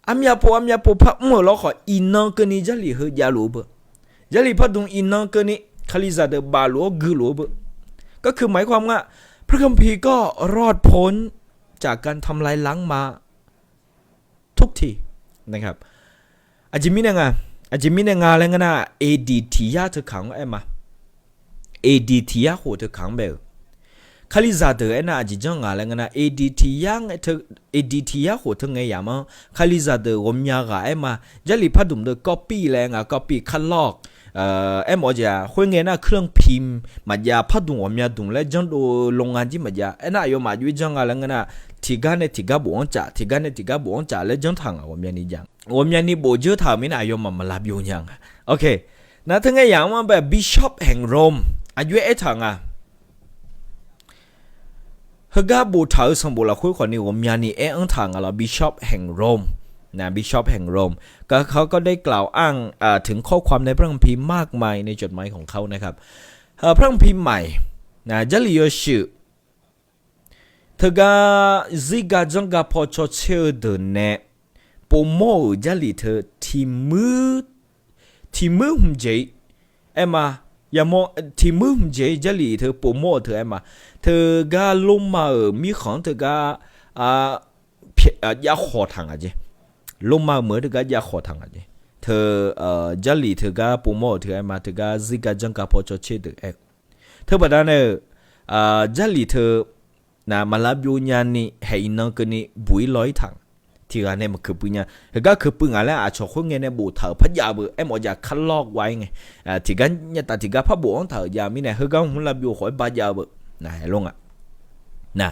Armyav pov armyav pov par mr-euq lawr khawf, iqnan keuvni Jarlif heu javluf-eu beu. Jarlif pardmq iqnan keuvni Kalizaq deuq bafluf-awr guiluf-eu beu. ก็คือหมายความว่า พระคัมภีร์ก็รอดพ้นจากการทำลายล้างมาทุกที Aqjeq mirnae nga, aqjeq mirnae nga laer ngeur nar, AD tiq yar teu kaq-anr aer ma. AD tiq yar khof teu kaq-anr bae-euq Kalizaq deuq aernar aqjeq janr nga laer ngeur nar, AD tiq yar khof teu ngae yamq-anr Kalizaq deuq ghawqmya ghaq aer ma. Jarlif pardmq deuq ก๊อปปี้ laer nga, ก๊อปปี้ คัดลอก aermawf-eu jeq-aq, khoerngae nar เครื่องพิมพ์ maqjav, pardmq ghawqmya dmq laer janrdov-eu โรงงาน jir maqjav. Aernar aqyawfmaf aqjox-aer janr nga laer ngeur nar, tiqgar nae tiqgar bof-anr caf, tiqgar nae tiqgar bof-anr caf laer janr taq nga. Ghawqmyani jav, ghawqmyani bof dzeur taq-euq mirnae aqyawfmaf maq lavbyov nya nga. Nar teu ngae yamq-anr bae-euq Bishop แห่งโรม Aqjox-aer aertaq nga. Heugar boftaq-euq sanqbof lafkhoer khawfni ghawqmyani aer-anr taq nga lawr, Bishop แห่งโรม นะ Bishop แห่งโรม ก็เขาก็ได้กล่าวอ้างถึงข้อความในพระคัมภีร์มากมายในจดหมายของเขานะครับ พระคัมภีร์ใหม่ นะ Jarlif yawshuif teugar zirga janrga paw cawtser-eu deuq nae povmawr-euq Jarlif teu tiq muir hmq jeq-ir aer ma. Yamawr tiq muir hmq jeq-ir Jarlif teu povmawr-euq teu aer ma. Teugar Lormav-euq mirkhanq-anr teugar javkhawq taq ngaq jeq. Lormav-eu meuq-anr teugar javkhawq taq ngaq jeq. Teu Jarlif teugar povmawr-euq teu aer ma, teugar zirga janrga paw cawtser deuq aer-eu. Teubaqda nae-euq Jarlif teu na maqlav byov nyani haeq iqnan keuvni buq-ir law-ir taq. Tiq ghaq nae maqkeuq puiv nya. Heugar keuq puiv ngaq laer aqcawq khoerngae nae boftaq-euq par jav-eu beu aermawf-eu jeq คัดลอก ไว้ ngae, tiqgar nyataf tiqgar par bof-anr taq-euq jav mirnae heugar hmq lav byov khawf-aer ba jav-eu beu. Na, aer lor nga. Na,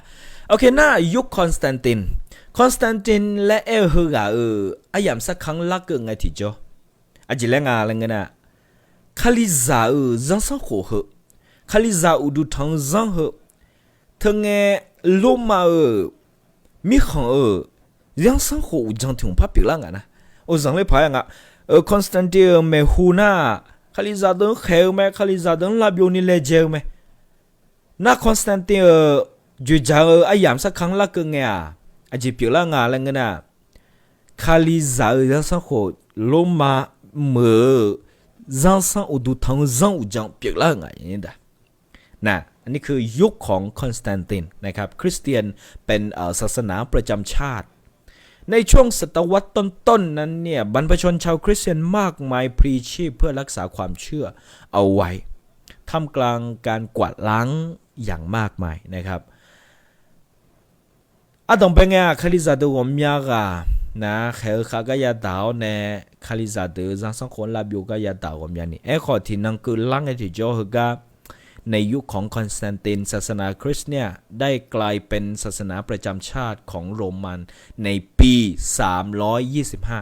ok nar, yur Constantine, Constantine laer aer-eu heughaq-euq aryamq sarkar-anr larkeuv ngae tiqjawr, aqjeq laer nga laer ngeur nar, Kalizaq-euq zanrsanrkhof heu, Kalizaq uqduq tanq-eu zanr heu, teungae Lormav-euq mirkhanq-euq zanrsanrkhof uqdzan tiq hmq par pyeuflar ngaq nar, uqdzan ler paq-aer nga. Constantine-euq maeqhu nar, Kalizaq deuq-anr khaeq-eu mae, Kalizaq deuq-anr lav byovni laejae-eu mae. Nar Constantine-euq dzoeqdzaq-eu aryamq sarkar-anr larkeuv ngae-aq, aqjeq pyeuflar nga laer ngeur nar, Kalizaq-euq zanrsanrkhof, Lormav meuq-euq zanrsanr uqduq tanq-eu zanr uqdzan pyeuflar-eu nga. Na, อันนี้คือยุคของ Constantine นะครับ คริสเตียนเป็นศาสนาประจำชาติ ในช่วงศตวรรษต้นๆนั้นเนี่ย บรรพชนชาวคริสเตียนมากมายพลีชีพเพื่อรักษาความเชื่อเอาไว้ ท่ามกลางการกวาดล้างอย่างมากมายนะครับ Ardanqbae ngae-aq, Kalizaq deuq ghawqmya ghaq na khaeq-eu khavgar yadaq-awr nae, Kalizaq deuq zanrsanrkhof-anr lavbyov gar yadaq-euq ghawqmyani. Aerkhawf, tiqnan keuvlar ngae tiqjawr heugar, ในยุคของ Constantine ศาสนาคริสต์เนี่ย ได้กลายเป็นศาสนาประจำชาติของโรมันในปี สามร้อยยี่สิบห้า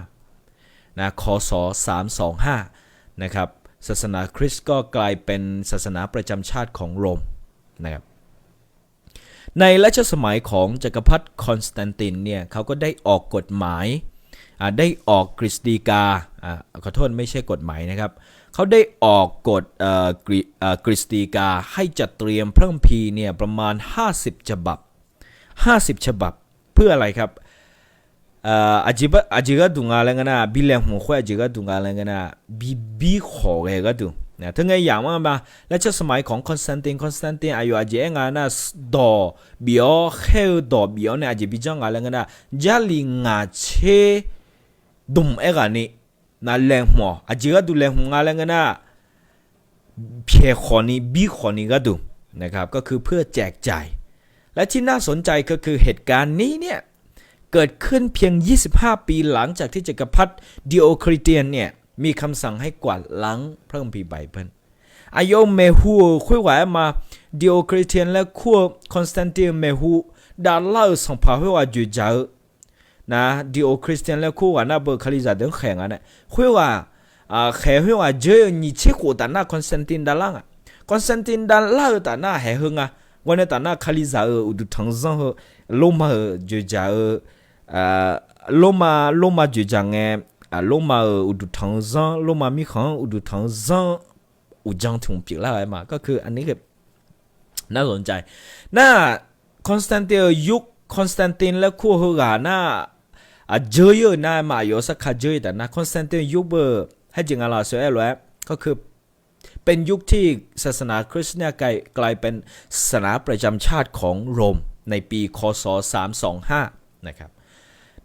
นะ ค.ศ. สามสองห้า นะครับ ศาสนาคริสต์ก็กลายเป็นศาสนาประจำชาติของโรม นะครับ ในรัชสมัยของจักรพรรดิคอนสแตนตินเนี่ย เขาก็ได้ออกกฎหมาย อ่า ได้ออกกฤษฎีกา อ่า ขอโทษ ไม่ใช่กฎหมายนะครับ เขาได้ออกกฎ เอ่อ กฤ- เอ่อ กฤษฎีกาให้จัดเตรียมพระคัมภีร์เนี่ยประมาณ ห้าสิบ ฉบับ ห้าสิบ ฉบับ เพื่ออะไรครับ Aqjeq gharduq nga laer ngeur nar, bi laeqhmq khoer aqjeq gharduq nga laer ngeur nar, bi bir khawf ghae gharduq. Teungae yamq-anr ma, รัชสมัยของคอนสแตนติน คอนสแตนติน aqyawf aqjeq aer nga nar, dawq bif-awr khaer-eu dawq bif-awr nae aqjeq bi janr nga laer ngeur nar, Jarlif ngaq tser dmq aer ghaq ni, na laeqhmq-awq, aqjeq gharduq laeqhmq nga laer ngeur nar, pyaeq khawf ni bir khawf ni gharduq, ก็คือเพื่อแจกจ่าย และที่น่าสนใจก็คือเหตุการณ์นี้เนี่ย เกิดขึ้นเพียง ยี่สิบห้า ปีหลังจากที่จักรพรรดิ Diocletian เนี่ย มีคำสั่งให้กวาดล้างพระคัมภีร์ไบเบิล Aqyawf-euq maeqhu-euq khoerghaq aer ma, Diocletian laer kur-eu Constantine-euq maeqhu davlar-euq sanqpaq khoerghaq dzoeqdzaq-eu na, Diocletian laer kur ghaq nar beu Kalizaq deuq-anr khaeq nga nae, khoerghaq khaeq khoerghaq dzeur-eu nyiq tser khof taf nar Constantine davlar nga. Constantine davlar-eu taf nar haeq heu nga. Gawr nae taf nar Kalizaq-euq uqduq tanq-eu zanr heu, Lormav-euq dzoeqdzaq-eu, Lormav, Lormav dzoeqdzaq ngae, Lormav-euq uqduq tanq-eu zanr, Lormav mirkhanq-anr uqduq tanq-eu zanr uqdzan tiq hmq pyeuflar-eu aer ma. ก็คืออันนี้คือ น่าสนใจ nar, Constantine-euq yur, Constantine laer kur-eu heughaq nar, aqdzeur-ir-eu nar aer ma, aqyawf sarkar dzeur-ir taf nar Constantine-euq yur beu, ให้ jeq nga laf sawq aer lof-aer, ก็คือเป็นยุคที่ศาสนาคริสต์เนี่ยกลายเป็นศาสนาประจำชาติของโรมในปี ค.ศ. สามสองห้า นะครับ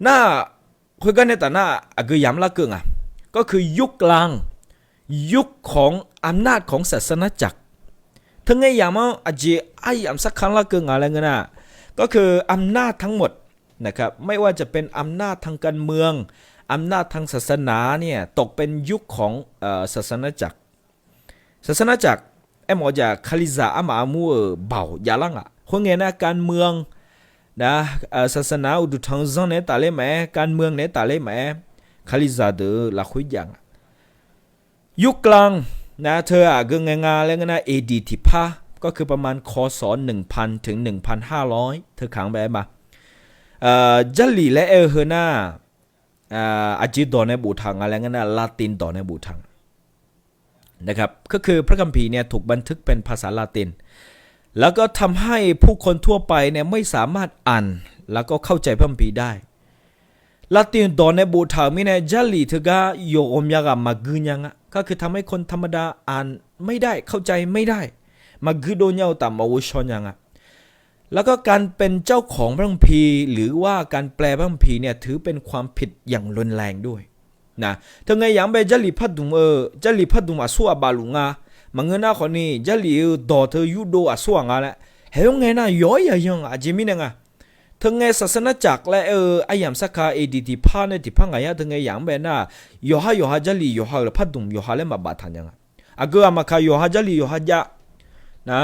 Nar, khoergar nae taf nar aqgeu yamq larkeuv nga, ก็คือยุคกลาง ยุคของอำนาจของศาสนจักร Teungae yamq-anr aqjeq aryamq sarkar larkeuv nga laer ngeur nar, ก็คืออำนาจทั้งหมดนะครับ ไม่ว่าจะเป็นอำนาจทางการเมือง อำนาจทางศาสนาเนี่ย ตกเป็นยุคของ ศาสนจักร ศาสนจักร aermawf-eu jeq Kalizaq armaf armur-euq baoq javlar nga. Khoerngae nar การเมือง na, ศาสนา uqduq tanq-eu zanr naeq-aer tafler maqaer, การเมือง naeq-aer tafler maqaer, Kalizaq deuq-eu lafkhoer jav nga. Yurklanr, Nar teu-aq aqgeu ngae nga laer ngeur nar, A D tiqpar, ก็คือประมาณ ค.ศ. หนึ่งพัน ถึง หนึ่งพันห้าร้อย teu kaq-anr bae-aer ma. Jarlif laer aer-eu heu nar, aqjeq dawq nae boftaq nga laer ngeur nar, ลาติน dawq nae boftaq nga. นะครับ ก็คือพระคัมภีร์เนี่ยถูกบันทึกเป็นภาษาลาติน แล้วก็ทำให้ผู้คนทั่วไปเนี่ยไม่สามารถอ่านแล้วก็เข้าใจพระคัมภีร์ได้ ลาติน dawq nae boftaq-euq mirnae, Jarlif teugar yawq ghawqmya ghaq maqgui nya nga. ก็คือทำให้คนธรรมดาอ่านไม่ได้ เข้าใจไม่ได้ maqgui dov nya-eu uqtaf maqghov shaw nya nga. แล้วก็การเป็นเจ้าของพระคัมภีร์ หรือว่าการแปลพระคัมภีร์เนี่ย ถือเป็นความผิดอย่างรุนแรงด้วย Na, teungae yaq-anr bae Jarlif pardmq-eu, Jarlif pardmq aqsur ghaq bafluf nga. Maqngeur nar khawfni, Jarlif-eu dawq teu yurdov aqsur ghaq nga laer, haeq-awr ngae nar yawq-aer yaqyan aqjeq mirnae nga. Teungae ศาสนาจักร laer aer-eu aryamq sarkar A D tiqpar nae tiqpar ngaq yar teungae yaq-anr bae nar, yawqha yawqha Jarlif yawqha-euq pardmq yawqha laer maqbaftaq nya nga. Aqgeu aqmaqkaq yawqha Jarlif yawqha jav. Na,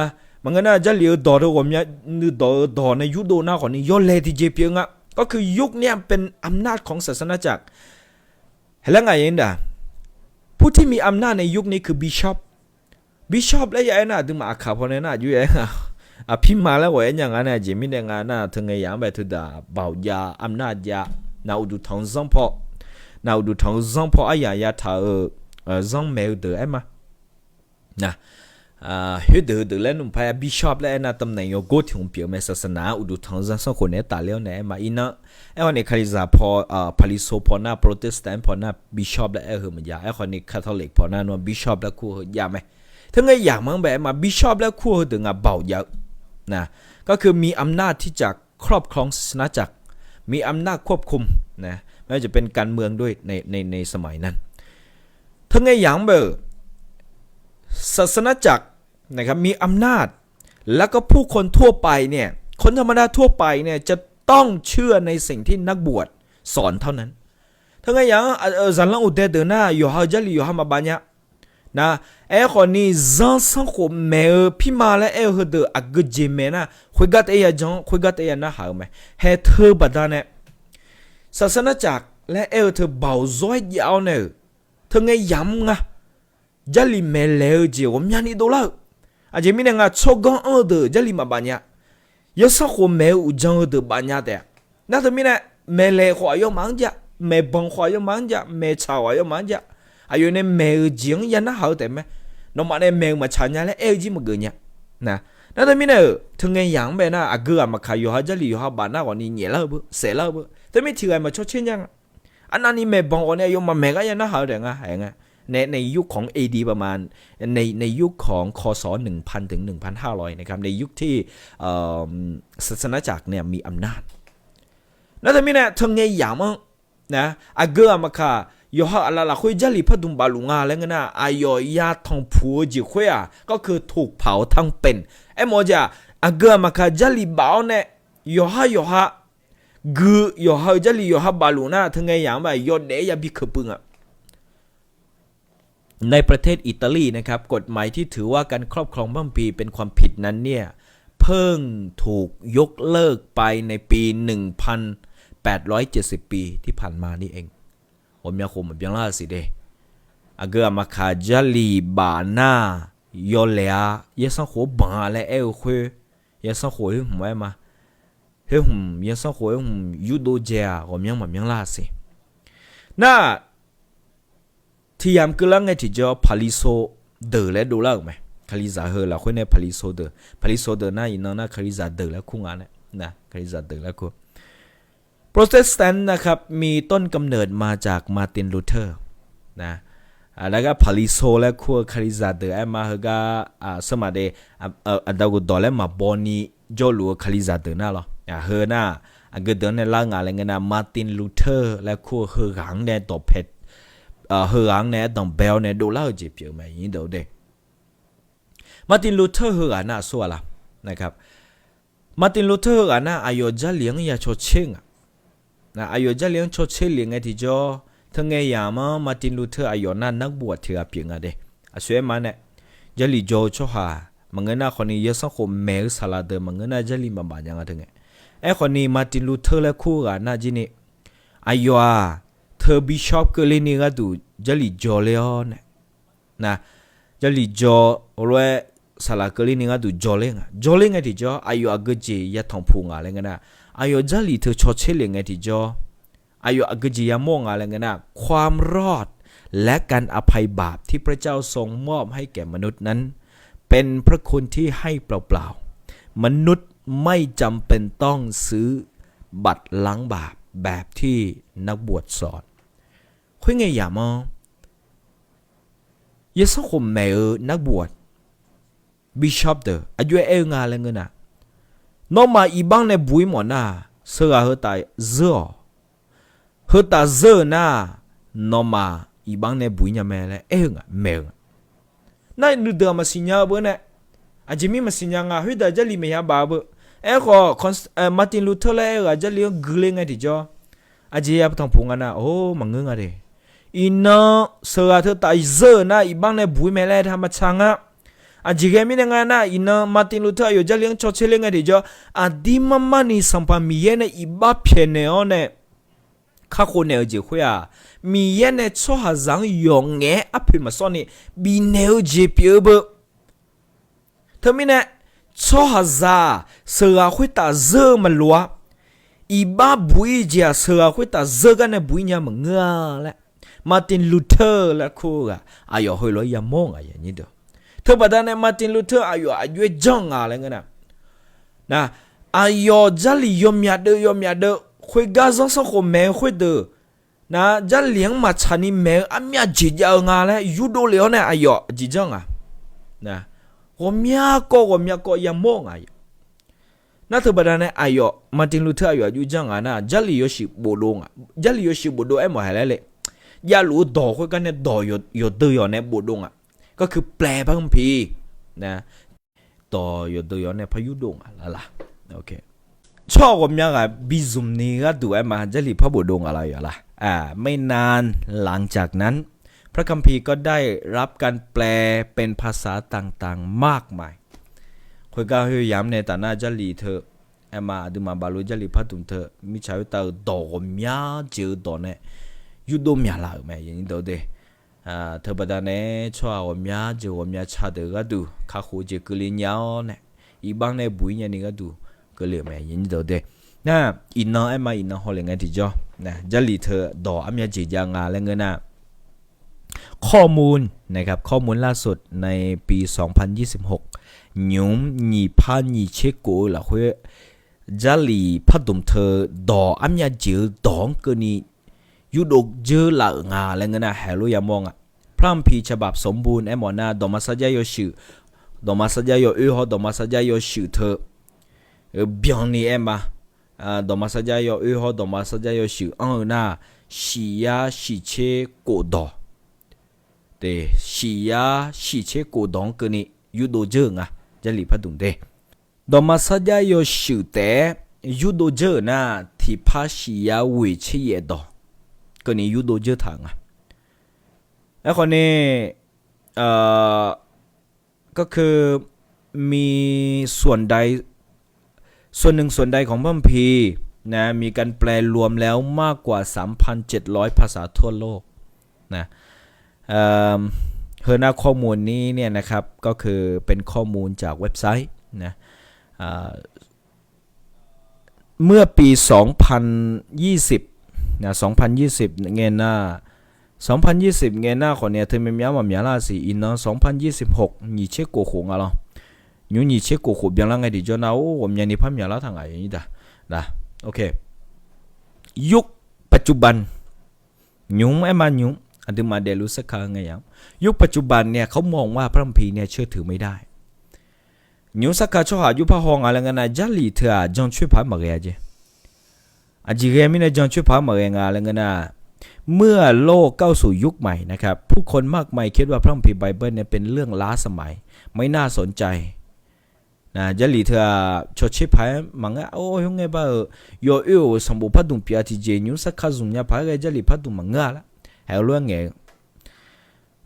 maqngeur nar Jarlif-eu dawq teu ghawqmya nuidawq-eu dawq nae yurdov nar khawfni yawlaeq tiqjeq pyeuf-eu nga. ก็คือยุคนี้เป็นอำนาจของศาสนจักร Haeq laer ngaq yaq-anr da, ผู้ที่มีอำนาจในยุคนี้คือ bishop. Bishop laer ya aer nar aqduimaf aqkaq pawnae nar aqjox ya aer nga. Aqpirma laer ghawq aer nya nga nae aqjeq mirnae nga nar teungae yaq-anr bae teudaq baoq jav อำนาจ jav. Na uqduq tanq-eu zanr paw, na uqduq tanq-eu zanr paw aryaq yataq-euq zanr maeq-eu deuq aer ma. Na, khoerdeuq heudeuq laer nmr paq-aer bishop laer aer nar ตำแหน่ง yawgor tiq hmq pyeuf-eu mae ศาสนา uqduq tanq-eu zanr sanrkhof naeq-aer tafler-awr nae aer ma. Irnan, aerkhawfni Kalizaq paw, Paqliqso paw nar, Protestant paw nar bishop laer aer-eu heu maqjav. Aerkhawfni Catholic paw nar nawr bishop laer kur-eu heu jav mae. Teungae yaq-anr bae aer ma bishop laer kur-eu heudeuq ngaq baoq jav-eu. Na, ก็คือมีอำนาจที่จะครอบครองศาสนาจักร มีอำนาจควบคุม นะ ไม่ว่าจะเป็นการเมืองด้วยในในในสมัยนั้น Teungae yaq-anr bae-euq ศาสนาจักร นะครับ มีอำนาจ แล้วก็ผู้คนทั่วไปเนี่ย คนธรรมดาทั่วไปเนี่ย จะต้องเชื่อในสิ่งที่นักบวชสอนเท่านั้น Teungae yaq-anr zaqlanr uqdae deuq nar yawqha-eu Jarlif yawqha maqbaf nya. Na, aerkhawfni zanr sanrkhof maeq-eu pirma laer aer-eu heudeuq aqgeu jeq maeq nar khoergar taef-aer yajan-anr khoergar taef-aer ya narhaq-eu mae. Haeq teu baqdanae ศาสนาจักร laer aer-eu teu baoq zawr-aer jav-awr nae-euq teungae yaq-anr nga Jarlif maeqlaeq-eu jeq ghawqmyani dovlar-euq. Aqjeq mirnae nga tsawrganr anr-eu deuq Jarlif maqbaf nya. Yawsanr khof maeq-eu uqdzan-eu deuq baf nya taef-a. Nar teumirnae, maeqlaeq khawf aqyawfmaf-anr jav, maeqbanq khawf aqyawfmaf-anr jav, maeqtsaq khawf aqyawfmaf-anr jav. Aqyawf nae maeq-euq jeq-anr ya narhaq-eu taef mae. Nawmaf nae maeq-euq maqtsaq nya laer aer-eu jir maqgeuf nya. Nar teumirnae-euq teungae yaq-anr bae nar aqgeu ghaq maqkaq yawqha Jarlif yawqha baf nar ghawfni nyaeflar-eu beu saeflar-eu beu. Teumir tiq ghaq maqcawr tser nya nga. Arnavni maeqbanq ghawfni aqyawfmaf maeq gar ya narhaq-eu taef nga aer nga. Naef naef yurkhanq-anr edi baqma, naef yurkhanq-anr ค.ศ. หนึ่งพัน ถึง หนึ่งพันห้าร้อย นะครับ ในยุคที่ ศาสนาจักรเนี่ยมีอำนาจ Nar teumirnae teungae yaq-anr nar aqgeu ghaq maqkaq yawqha aqlaf lafkhoer Jarlif pardmq bafluf nga laer ngeur nar, aqyawf ya tanqpuq-eu jeq khoer-aq, ก็คือถูกเผาทั้งเป็น aermawf-eu jeq-aq, aqgeu ghaq maqkaq Jarlif baf-awr nae yawqha yawqha gui yawqha-euq Jarlif yawqha bafluf nar teungae yaq-anr bae yawdaef-aer yabi keuq puiv nga. ในประเทศอิตาลีนะครับ กฎหมายที่ถือว่าการครอบครองพระคัมภีร์เป็นความผิดนั้นเนี่ย เพิ่งถูกยกเลิกไปในปี หนึ่งพันแปดร้อยเจ็ดสิบ ปีที่ผ่านมานี่เอง Ghawqmya khof maqbyan lar siq de. Aqgeu ghaq maqkaq Jarlif baf nar yawlaeq-a, yawsanr khof-anr banq-a laer aer-eu khoer, yawsanr khof khoer hmq-aer ma. Khoer hmq, yawsanr khof khoer hmq yurdov dzae-aq, ghawqmyanr maqmyanr lar siq. Nar, tiq yamq keuvlar ngae tiqjawr Paqliqso deuq laer dovlar-euq mae. Kalizaq heu lafkhoer nae Paqliqso deuq, Paqliqso deuq nar iqnan nar Kalizaq deuq laer kur nga nae, Kalizaq deuq laer kur. Protestant นะครับ มีต้นกำเนิดมาจากมาร์ติน ลูเทอร์ นะ Aqgar Paqliqso laer kur-eu Kalizaq deuq aer ma heugar, seumaq de, aqda ghoeq dawq laer maqbaw ni jawrluf-eu Kalizaq deuq nar lawr. Heu nar, aqgeu deuq-anr nae lar nga laer ngeur nar, Martin Luther laer kur-eu heughaq-anr nae dawqpae, heughaq-anr nae aerdanq bae-awr nae dovlar-eu jeq pyeuf-eu mae iqdeuq de. Martin Luther heughaq nar aqsur ghaq la, มาร์ติน ลูเทอร์ heughaq nar aqyawf Jarlif-anr ya cawtser nga. Aqyawf Jarlif-anr cawtser lef ngae tiqjawr, teungae yamq-anr Martin Luther aqyawf nar นักบวช tiq ghaq pyeuf nga de. Aqsur aer ma nae, Jarlif jawr-eu tsawrhaq maqngeur nar khawfni yawsanr khof maeq-eu saqlaq deuq maqngeur nar Jarlif maqbaf nya nga teungae. Aerkhawfni Martin Luther laer kur-eu ghaq nar jir ni, aqyawf-aq, teu bishop keuvle ni gharduq Jarlif jawrle-awr nae, na, Jarlif jawr-awr lof-aer saqlaq keuvler ni gharduq jawrler nga. Jawrler ngae tiqjawr, aqyawf aqgeujeq yatanq puq nga laer ngeur nar, aqyawf Jarlif teu cawtser lef ngae tiqjawr, aqyawf aqgeujeq yamawr nga laer ngeur nar, ความรอด และการอภัยบาปที่พระเจ้าทรงมอบให้แก่มนุษย์นั้น เป็นพระคุณที่ให้เปล่าๆ มนุษย์ไม่จำเป็นต้องซื้อบัตรล้างบาปแบบที่นักบวชสอน Khoerngae yamq-anr, yaersanrkhof maeq-eu naqbuq-aq, bishop deuq aqjox-aer aer-eu nga laer ngeur nar, nawmaf iqbax nae buq-ir mawf nar, sheuqghaq heu taf zeur-awq. Heu taf zeur-eu nar, nawmaf iqbax nae buq-ir nya mae laer aer-eu nga, maeq-eu nga. Nar nuideuq-aq maqsiq nya-eu beu nae, aqjeq mir maqsiq nya nga, khoerdeuq Jarlif maeq ya baf-eu beu. Aerkhawf, Martin Luther laer aer-eu ghaq Jarlif-anr guiler ngae tiqjawr, aqjeq ya tanq puq nga nar, or, maqngeur nga de. Iqnan sheuqghaq teu taf zeur-euq nar, iqbax nae buq-ir mae laer ta maqtsaq nga. Aqjeq ghae mirnae nga nar, iqnan Martin Luther aqyawf Jarlif-anr cawtser ler ngae tiqjawr, aqdir marmar ni Sanqpaq Miqyaer nae iqbax pyaeqnaeq-awr nae kakhof naeq-eu jeq khoer-aq, Miqyaer nae tsawrhaqzaq-anr yawqngaef-aer arpoeq maqsawr ni bifnaeq-eu jeq pyeuf-eu beu. Teumirnae, tsawrhaqzaq-aq, sheuqghaq khoertaf zeur-eu maqloq-a. Iqbax buq-ir jeq-aq, sheuqghaq khoertaf zeur gar nae buq-ir nya maqngeur-a laer, Martin Luther laer kur-eu ghaq aqyawf heulof-aer yamawr nga ya nyir deuq. Teubaqda nae Martin Luther aqyawf aqjox-aer janr nga laer ngeur nar, nar, aqyawf Jarlif yawmyaq deuv yawmyaq deuv khoergar zanrsanrkhof maeq-eu khoerdeuq, nar, Jarlif-anr maqtsaq ni maeq-eu armyav jeq jav-eu nga laer yurdov lef-awr nae aqyawf aqjeq janr nga. Nar, ghawqmya kawv ghawqmya kawv yamawr nga. Nar teubaqda nae aqyawf Martin Luther aqyawf aqjox janr nga nar, Jarlif yawshuif bofdov nga. Jarlif yawshuif bofdov aermawf haiq laer le. Javluf-eu dawq khoergar nae dawq yawqdeuv yawq nae bofdov nga. Garkeuv plaeq par-anr pi. Nar, dawq yawqdeuv yawq nae par yurdov nga lar la. Tsawrhaq ghawqmya ghaq bizmq ni gharduq aerma Jarlif par bofdov nga lar yawq lar. ไม่นานหลังจากนั้น พระคัมภีร์ก็ได้รับการแปลเป็นภาษาต่างๆ มากมาย Khoergar khoeryamq nae taf nar Jarlif teu, aerma aqduimaf baflof Jarlif pardmq teu mirtsaq khoertav-euq dawq ghawqmya jeq-eu dawq nae yurdov myaqlaf-euq mae. Teubaqda nae tsawrhaq ghawqmya jeq ghawqmya ca deuq gharduq kakhof-eu jeq keuvle nya-awr nae, iqbax nae buq-ir nyani gharduq keuvle-euq mae. Nar, iqnan aerma iqnan hawlef ngae tiqjawr, Jarlif teu dawq armyav jeq jav nga laer ngeur nar, ข้อมูลนะครับ ข้อมูลล่าสุดในปี สองพันยี่สิบหก nymq nyiq par nyiq tser kof-eu lafkhoer Jarlif pardmq teu dawq armyav jeq-eu dawq-anr keuvni yurdov dzeur laf-euq nga laer ngeur nar, haiq lof yamawr nga. พระคัมภีร์ฉบับสมบูรณ์ aermawf nar, dawqma sarjax yawshuif, dawqma sarjax yawoer hawr dawqma sarjax yawshuif teu byanni aerma, dawqma sarjax yawoer hawr dawqma sarjax yawshuif anr-eu nar, shiq yar shiq tser kof dawq, shiq yar shiq tser kof dawq-anr keuvni yurdov dzeur-euq nga. Jarlif pardmq de, dawqma sarjax yawshuif taef-aer yurdov dzeur-euq nar, tiqpar shiq yar ghoeq tser yaef dawq keuvni yurdov dzeur taq-euq nga. Aerkhawf ni, ก็คือ มีส่วนใด ส่วนหนึ่งส่วนใดของพระคัมภีร์นะ มีการแปลรวมแล้วมากกว่า สามพันเจ็ดร้อย ภาษาทั่วโลก นะ เอ่อ เฮอร์นาข้อมูลนี้เนี่ยนะครับ ก็คือเป็นข้อมูลจากเว็บไซต์ นะ อ่า เมื่อปี สองพันยี่สิบ นะ สองพันยี่สิบ ngae nar, สองพันยี่สิบ ngae nar khawf ni aqteu myav myaq-anr maqmyaq lar siq. Iqnan สองพันยี่สิบหก nyiq tser kof khof nga lawr. Nymq nyiq tser kof khof byanlar ngae tiqjawr nar, or, ghawqmyani par myaqlar taq nga, ยุคปัจจุบัน nymq aerma nymq aqduimaf daefluf sarkaq-eu ngae yamq, ยุคปัจจุบันเนี่ย เขามองว่าพระคัมภีร์เนี่ยเชื่อถือไม่ได้ Nymq sarkaq tsawrhaq jov par haw nga laer ngeur nar, Jarlif teu-aq jancoer paq-aer maqghae-a jeq. Aqjeq ghae mirnae jancoer paq-aer maqghae nga laer ngeur nar, เมื่อโลกก้าวสู่ยุคใหม่นะครับ ผู้คนมากมายคิดว่าพระคัมภีร์ไบเบิลเนี่ยเป็นเรื่องล้าสมัย ไม่น่าสนใจ Jarlif teu-aq cawtser paq-aer maqngeur-a. Or, khoerngae bar-euq yawoer-euq sanqbof pardmq pyeuf-a tiqjeq nymq sarkaq zmq nya paq-aer ghae Jarlif pardmq maqngeur-a lar. Haeq-eu lof-aer ngaeq-eu,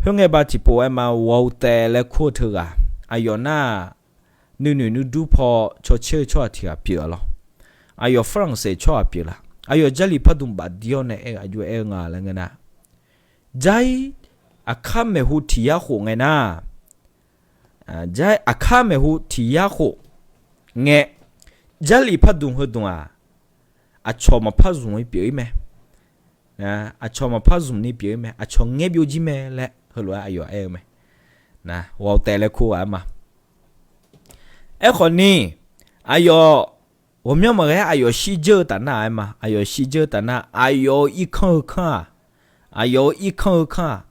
khoerngae bar tiqpov aerma เวลแตร์ laer kur-eu teughaq, aqyawf nar nuinoeq nuidur paw cawtser-eu tsawrhaq tiq ghaq pyeuf-a lawr. Aqyawf ฝรั่งเศส tsawrhaq pyeuf laf. Aqyawf Jarlif pardmq bafdir-awr nae aer-eu aqjox aer-eu nga laer ngeur nar, Jair, aqkar maeqhu tiq yar khof ngae nar, Jar aqkar maeqhu tiq yar khof ngae, Jarlif pardmq heudmq-aq, aqcawq maqpar zmq-ir pyeuf-ir mae. Aqcawq maqpar zmq ni pyeuf-ir mae, aqcawq ngaer byovjir mae laer heulof-aer aqyawf aer-eu mae. Ghawq taef laer kur ghaq-aer ma. Aerkhawf ni, aqyawf ghawqmyanr maqghae-aer aqyawf shirdzeur-eu taf nar-aer ma, aqyawf shirdzeur-eu taf nar, aqyawf-euq irkanr-eu kanr-aq, aqyawf-euq irkanr-eu kanr-aq,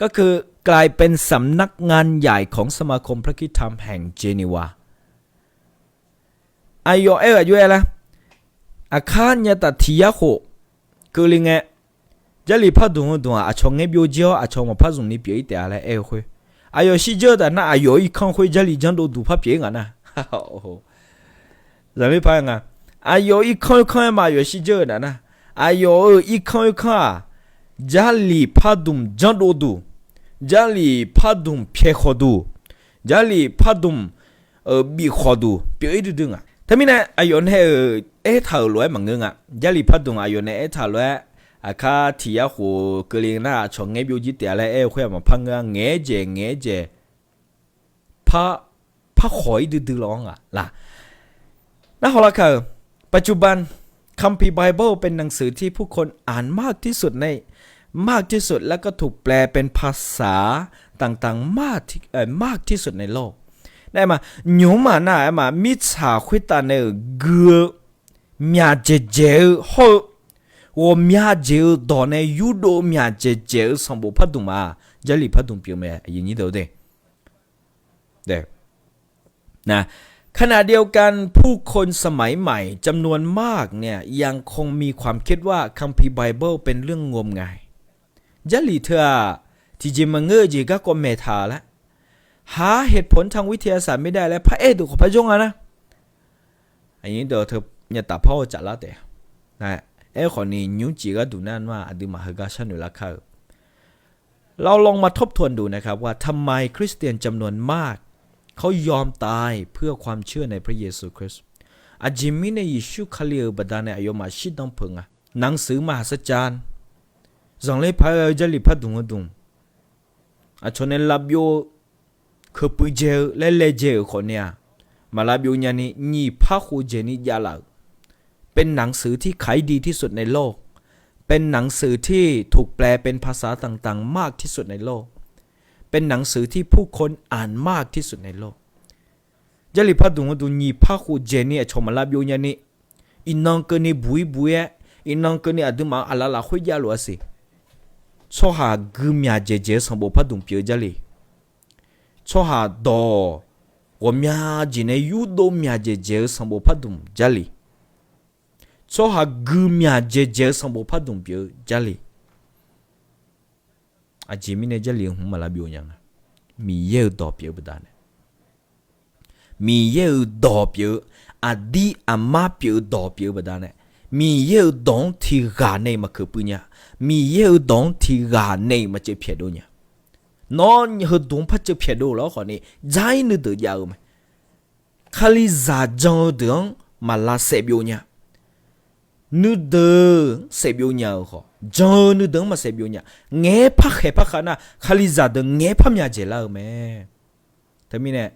ก็คือกลายเป็นสำนักงานใหญ่ของสมาคมพระคริสต์ธรรมแห่งเจนีวา Aqyawf aer-eu aqjox-aer lar, aqkar nya taf tiq yar khof keuvle ngae, Jarlif pardmq heudmq-aq, aqcawq ngaer byovjir-awr aqcawq maqpar zmq ni pyeuf-ir taef-a laer aer-eu khoer, aqyawf shirdzeur-eu taf nar, aqyawf-euq irkanr khoer Jarlif janrdov duq par pyeuf-ir ngaq nar. Zanqler par-aer nga, aqyawf irkanr-eu kanr-aer ma, aqyawf shirdzeur-eu taf nar, aqyawf-euq irkanr-eu kanr-aq, Jarlif pardmq janrdov duq, Jarlif pardmq pyaeqkhawq duq, Jarlif pardmq bifkhawq duq pyeuf-ir duidui nga. Teumirnae aqyawf nae-euq aertaq-euq lof-aer maqngeur nga. Jarlif pardmq aqyawf nae aertaq lof-aer, aqkar tiq yar khof keuvle nar aqcawq ngaer byovjir taef-a laer aer-eu khoer-aq maqpar ngeur-a. Ngaeq-aer jaeq ngaeq-aer jaeq par, par khawq-ir duidui lawq-anr nga laq. Narhaq lar kar-euq ปัจจุบัน คัมภีร์ไบเบิลเป็นหนังสือที่ผู้คนอ่านมากที่สุดใน มากที่สุด แล้วก็ถูกแปลเป็นภาษาต่างๆ มากที่ เอ่อ มากที่สุดในโลก Nae ma, nymq-mr maqnar-aer ma, mirtsaq khoertav nae-euq gui-eu myaqdzaeq dzaeq-eu hawr-eu, ghawqmya jeq-eu dawq nae yurdov myaqdzaeq dzaeq-eu sanqbof pardmq-aq, Jarlif pardmq pyeuf mae. ขณะเดียวกัน ผู้คนสมัยใหม่จำนวนมากเนี่ยยังคงมีความคิดว่าคัมภีร์ไบเบิลเป็นเรื่องงมงาย Jarlif teu-aq, tiqjeq maqngeur-eu jeq garkawv maeqtaq laer, หาเหตุผลทางวิทยาศาสตร์ไม่ได้ laer paraer deuq khawf par jawr nga nar, aqyuif deuq teu nyataf par-awr caflar taef. Aerkhawf ni nymrcif gharduq nar nar-aq, aqduimaf heugar sharnoeq lar kar-eu. เราลองมาทบทวนดูนะครับว่าทำไมคริสเตียนจำนวนมากเขายอมตายเพื่อความเชื่อในพระเยซูคริสต์ Aqjeq mirnae Yeqsur Kali-euq baqdanae aqyawfmaf shirdan peuq nga. หนังสือมหัศจรรย์ zanqler paq-aer ghae-eu Jarlif pardmq heudmq, aqcawq nae lavbyov-eu keuqpuiv dzae-eu laer laejae-euq khawf ni-aq, maq lavbyov nyani nyiq par khof dzaeqni javlaf-euq เป็นหนังสือที่ขายดีที่สุดในโลก เป็นหนังสือที่ถูกแปลเป็นภาษาต่างๆมากที่สุดในโลก เป็นหนังสือที่ผู้คนอ่านมากที่สุดในโลก Jarlif pardmq heudmq nyiq par khof dzaeqni aqcawq maq lavbyov nyani, iqnan keuvni buq-ir buq-ir-aer, iqnan keuvni aqduimaf-anr aqlaf lafkhoer javluf-a siq. Tsawrhaq gui myaq dzaeqdzaeq-eu sanqbof pardmq pyeuf-eu Jarlif, tsawrhaq dawq ghawqmya jeq nae yurdov myaq dzaeqdzaeq-eu sanqbof pardmq Jarlif, tsawrhaq gui myaq dzaeqdzaeq-eu sanqbof pardmq pyeuf-eu Jarlif. Aqjeq mirnae Jarlif hmq maq lavbyov nya nga. Miqyaer-euq dawq pyeuf-eu baqdanae, Miqyaer-euq dawq pyeuf-eu, aqdir aqmar pyeuf-eu dawq pyeuf-eu baqdanae, Miqyaer-euq dawq-anr tiq ghaq nae-iq maq keuqpuiv nya. Miqyaer-euq dawq-anr tiq ghaq nae-iq maq ceuv pyaeqdov nya. Nawr heudmq-anr par ceuv pyaeqdov lawr khawf ni, dzar-ir nuideuq jav-eu mae. Kalizaq jan-eu deuq-anr maq lavsaef byov nya. Nuideuq-anr saef byov nya-euq khawf, jan-eu nuideuq-anr maq saef byov nya. Ngaeq-aer par khaeq par khav nar, Kalizaq deuq ngaeq-aer par myaq dzaeqlar-eu mae. Teumirnae,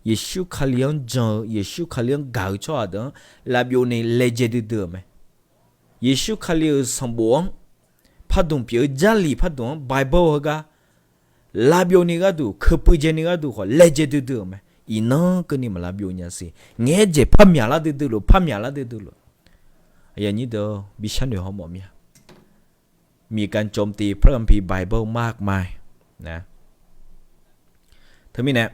Yeqsur Kali-anr jan-eu, Yeqsur Kali-anr gaq-eu tsawrhaq deuq-anr lavbyov ni laejae duidui-euq mae. Yeqsur Kali-euq sanqbof-anr, pardmq pyeuf-eu Jarlif pardmq-anr Bible heugar lavbyov ni gharduq, keuqpuiv dzae ni gharduq khawf laejae duidui-euq mae. Iqnan keuvni maq lavbyov nya siq. Ngaeq-aer jeq par myaqlar duidui luf, par myaqlar duidui luf. Aqyuif aqnyir deuq-or, bi sharnoeq hawmawf mir-a. มีการโจมตีพระคัมภีร์ไบเบิลมากมายนะ Teumirnae,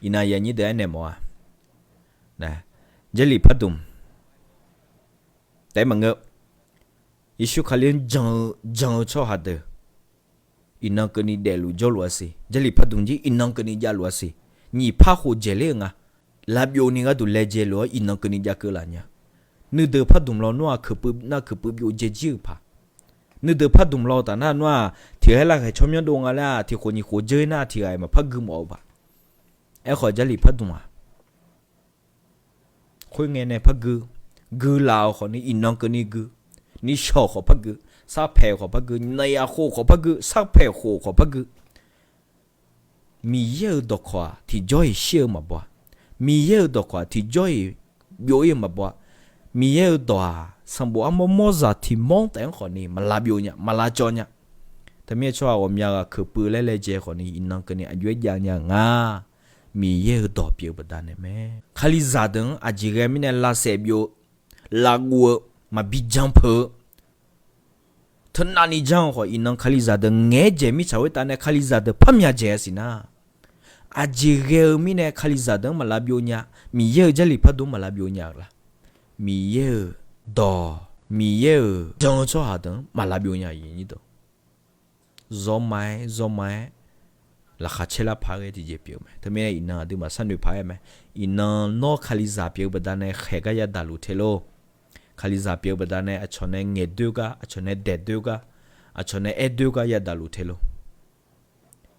iqnan aqyuif aqnyir deuq aernaeq mawf-a, Jarlif pardmq taef-aer maqngeur. Yeqsur Kali-anr jan-eu, jan-eu tsawrhaq deuq iqnan keuvni daefluf jawrluf-a siq. Jarlif pardmq jir iqnan keuvni javluf-a siq. Nyiq par khof dzaeqler-eu nga. Lavbyov ni gharduq laejae luf-anr iqnan keuvni jav keuv laf nya. Nuideuq pardmq lawnmr-aq, keuqpuiv nar keuqpuiv byov dzae jir-euq paq. Nuideuq pardmq law taf nar nmr-aq, tiq ghaq-aer lavghaq tsawrmyanr dov nga laer-aq, tiq khof nyiq khof dzeur-ir nar tiq ghaq-iq maqpar gui mawf-eu paq. Aerkhawf Jarlif pardmq-aq, khoerngae nae par gui, gui laf-euq khawf ni iqnan keuvni gui, nishawq khawf par gui, sarpaeq khawf par gui, naqyaf khof khawf par gui, sarpaeq khof khawf par gui. Miqyaer-euq dawqkawq-aq tiqjawr-iq shir-eu maqbaw-a. Miqyaer-euq dawqkawq-aq tiqjawr-iq byov-ir-eu maqbaw-a. Miqyaer-euq dawq-aq sanqbof armawr mawrzaq tiq mawr taef-anr khawfni maq lavbyov nya, maq lavcawv nya. Teumirnae tsawrhaq ghawqmya ghaq keuqpuiv laer laejae khawfni iqnan keuvni aqjox-aer jav nya nga. Miqyaer-euq dawq pyeuf-eu baqdanae mae. Kalizaq deuq-anr aqjeq ghae mirnae lavsaef byov-eu, lavguv-eu, maqbi jan peuq-eu, teunavni jan-eu khawf iqnan kalizaq deuq ngaeq-aer dzaeq mirtsaq khoertav nae kalizaq deuq parmya dzaeq-a siqnar, aqjeq ghae-eu mirnae kalizaq deuq-anr maq lavbyov nya. Miqyaer-euq Jarlif pardmr maq lavbyov nya-eu la? Miqyaer-euq dawq, Miqyaer-euq jan-eu tsawrhaq deuq-anr maq lavbyov nya-eu. Zawma-aer zawma-aer laqkhaq caer lar paq-aer ghae tiqjeq pyeuf mae. Teumirnae iqnan aqduimaf sharnoeq paq-aer mae. Iqnan nawr kalizaq pyeuf-eu baqdanae khaeq gar yadaq luf te lor. Kalizaq pyeuf-eu baqdanae aqcawq nae ngaeqdoer gar, aqcawq nae daeqdoer gar, aqcawq nae aerdoer gar yadaq luf te lor.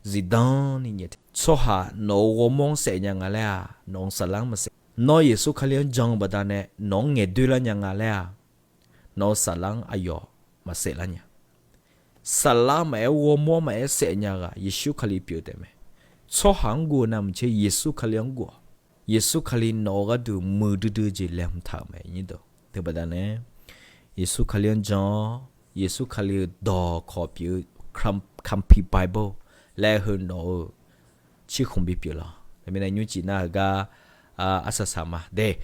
Zifdan ni nyaef te. Tsawrhaq nawq-euq ghawrmawr-anr saef nya nga laer-aq, nawq-euq saflar-anr maqsaef. Nawr Yeqsur Kali-anr jan-eu baqdanae nawq-anr ngaeqdoer lar nya nga laer-aq, nawq-euq saflar-anr aqyawf maqsaef lar nya. Saflar maqaer, ghawrmawr maqaer saef nya ghaq Yeqsur Kali pyeuf taef mae. Tsawrhaq-anr guv-eu navmaqtser Yeqsur Kali-anr guv-awq. Yeqsur Kali nawq-euq gharduq muiqdui dui-eu jeq laeqhmq taq-euq mae. Teubaqdanae Yeqsur Kali-anr jan-awr, Yeqsur Kali-euq dawqkawq pyeuf-eu Kam-, Kampi Bible laer heu nawq-euq cirkhmq bipyeuf lawq. Teumirnae nymrcif nar heugar arsaq saq ma de.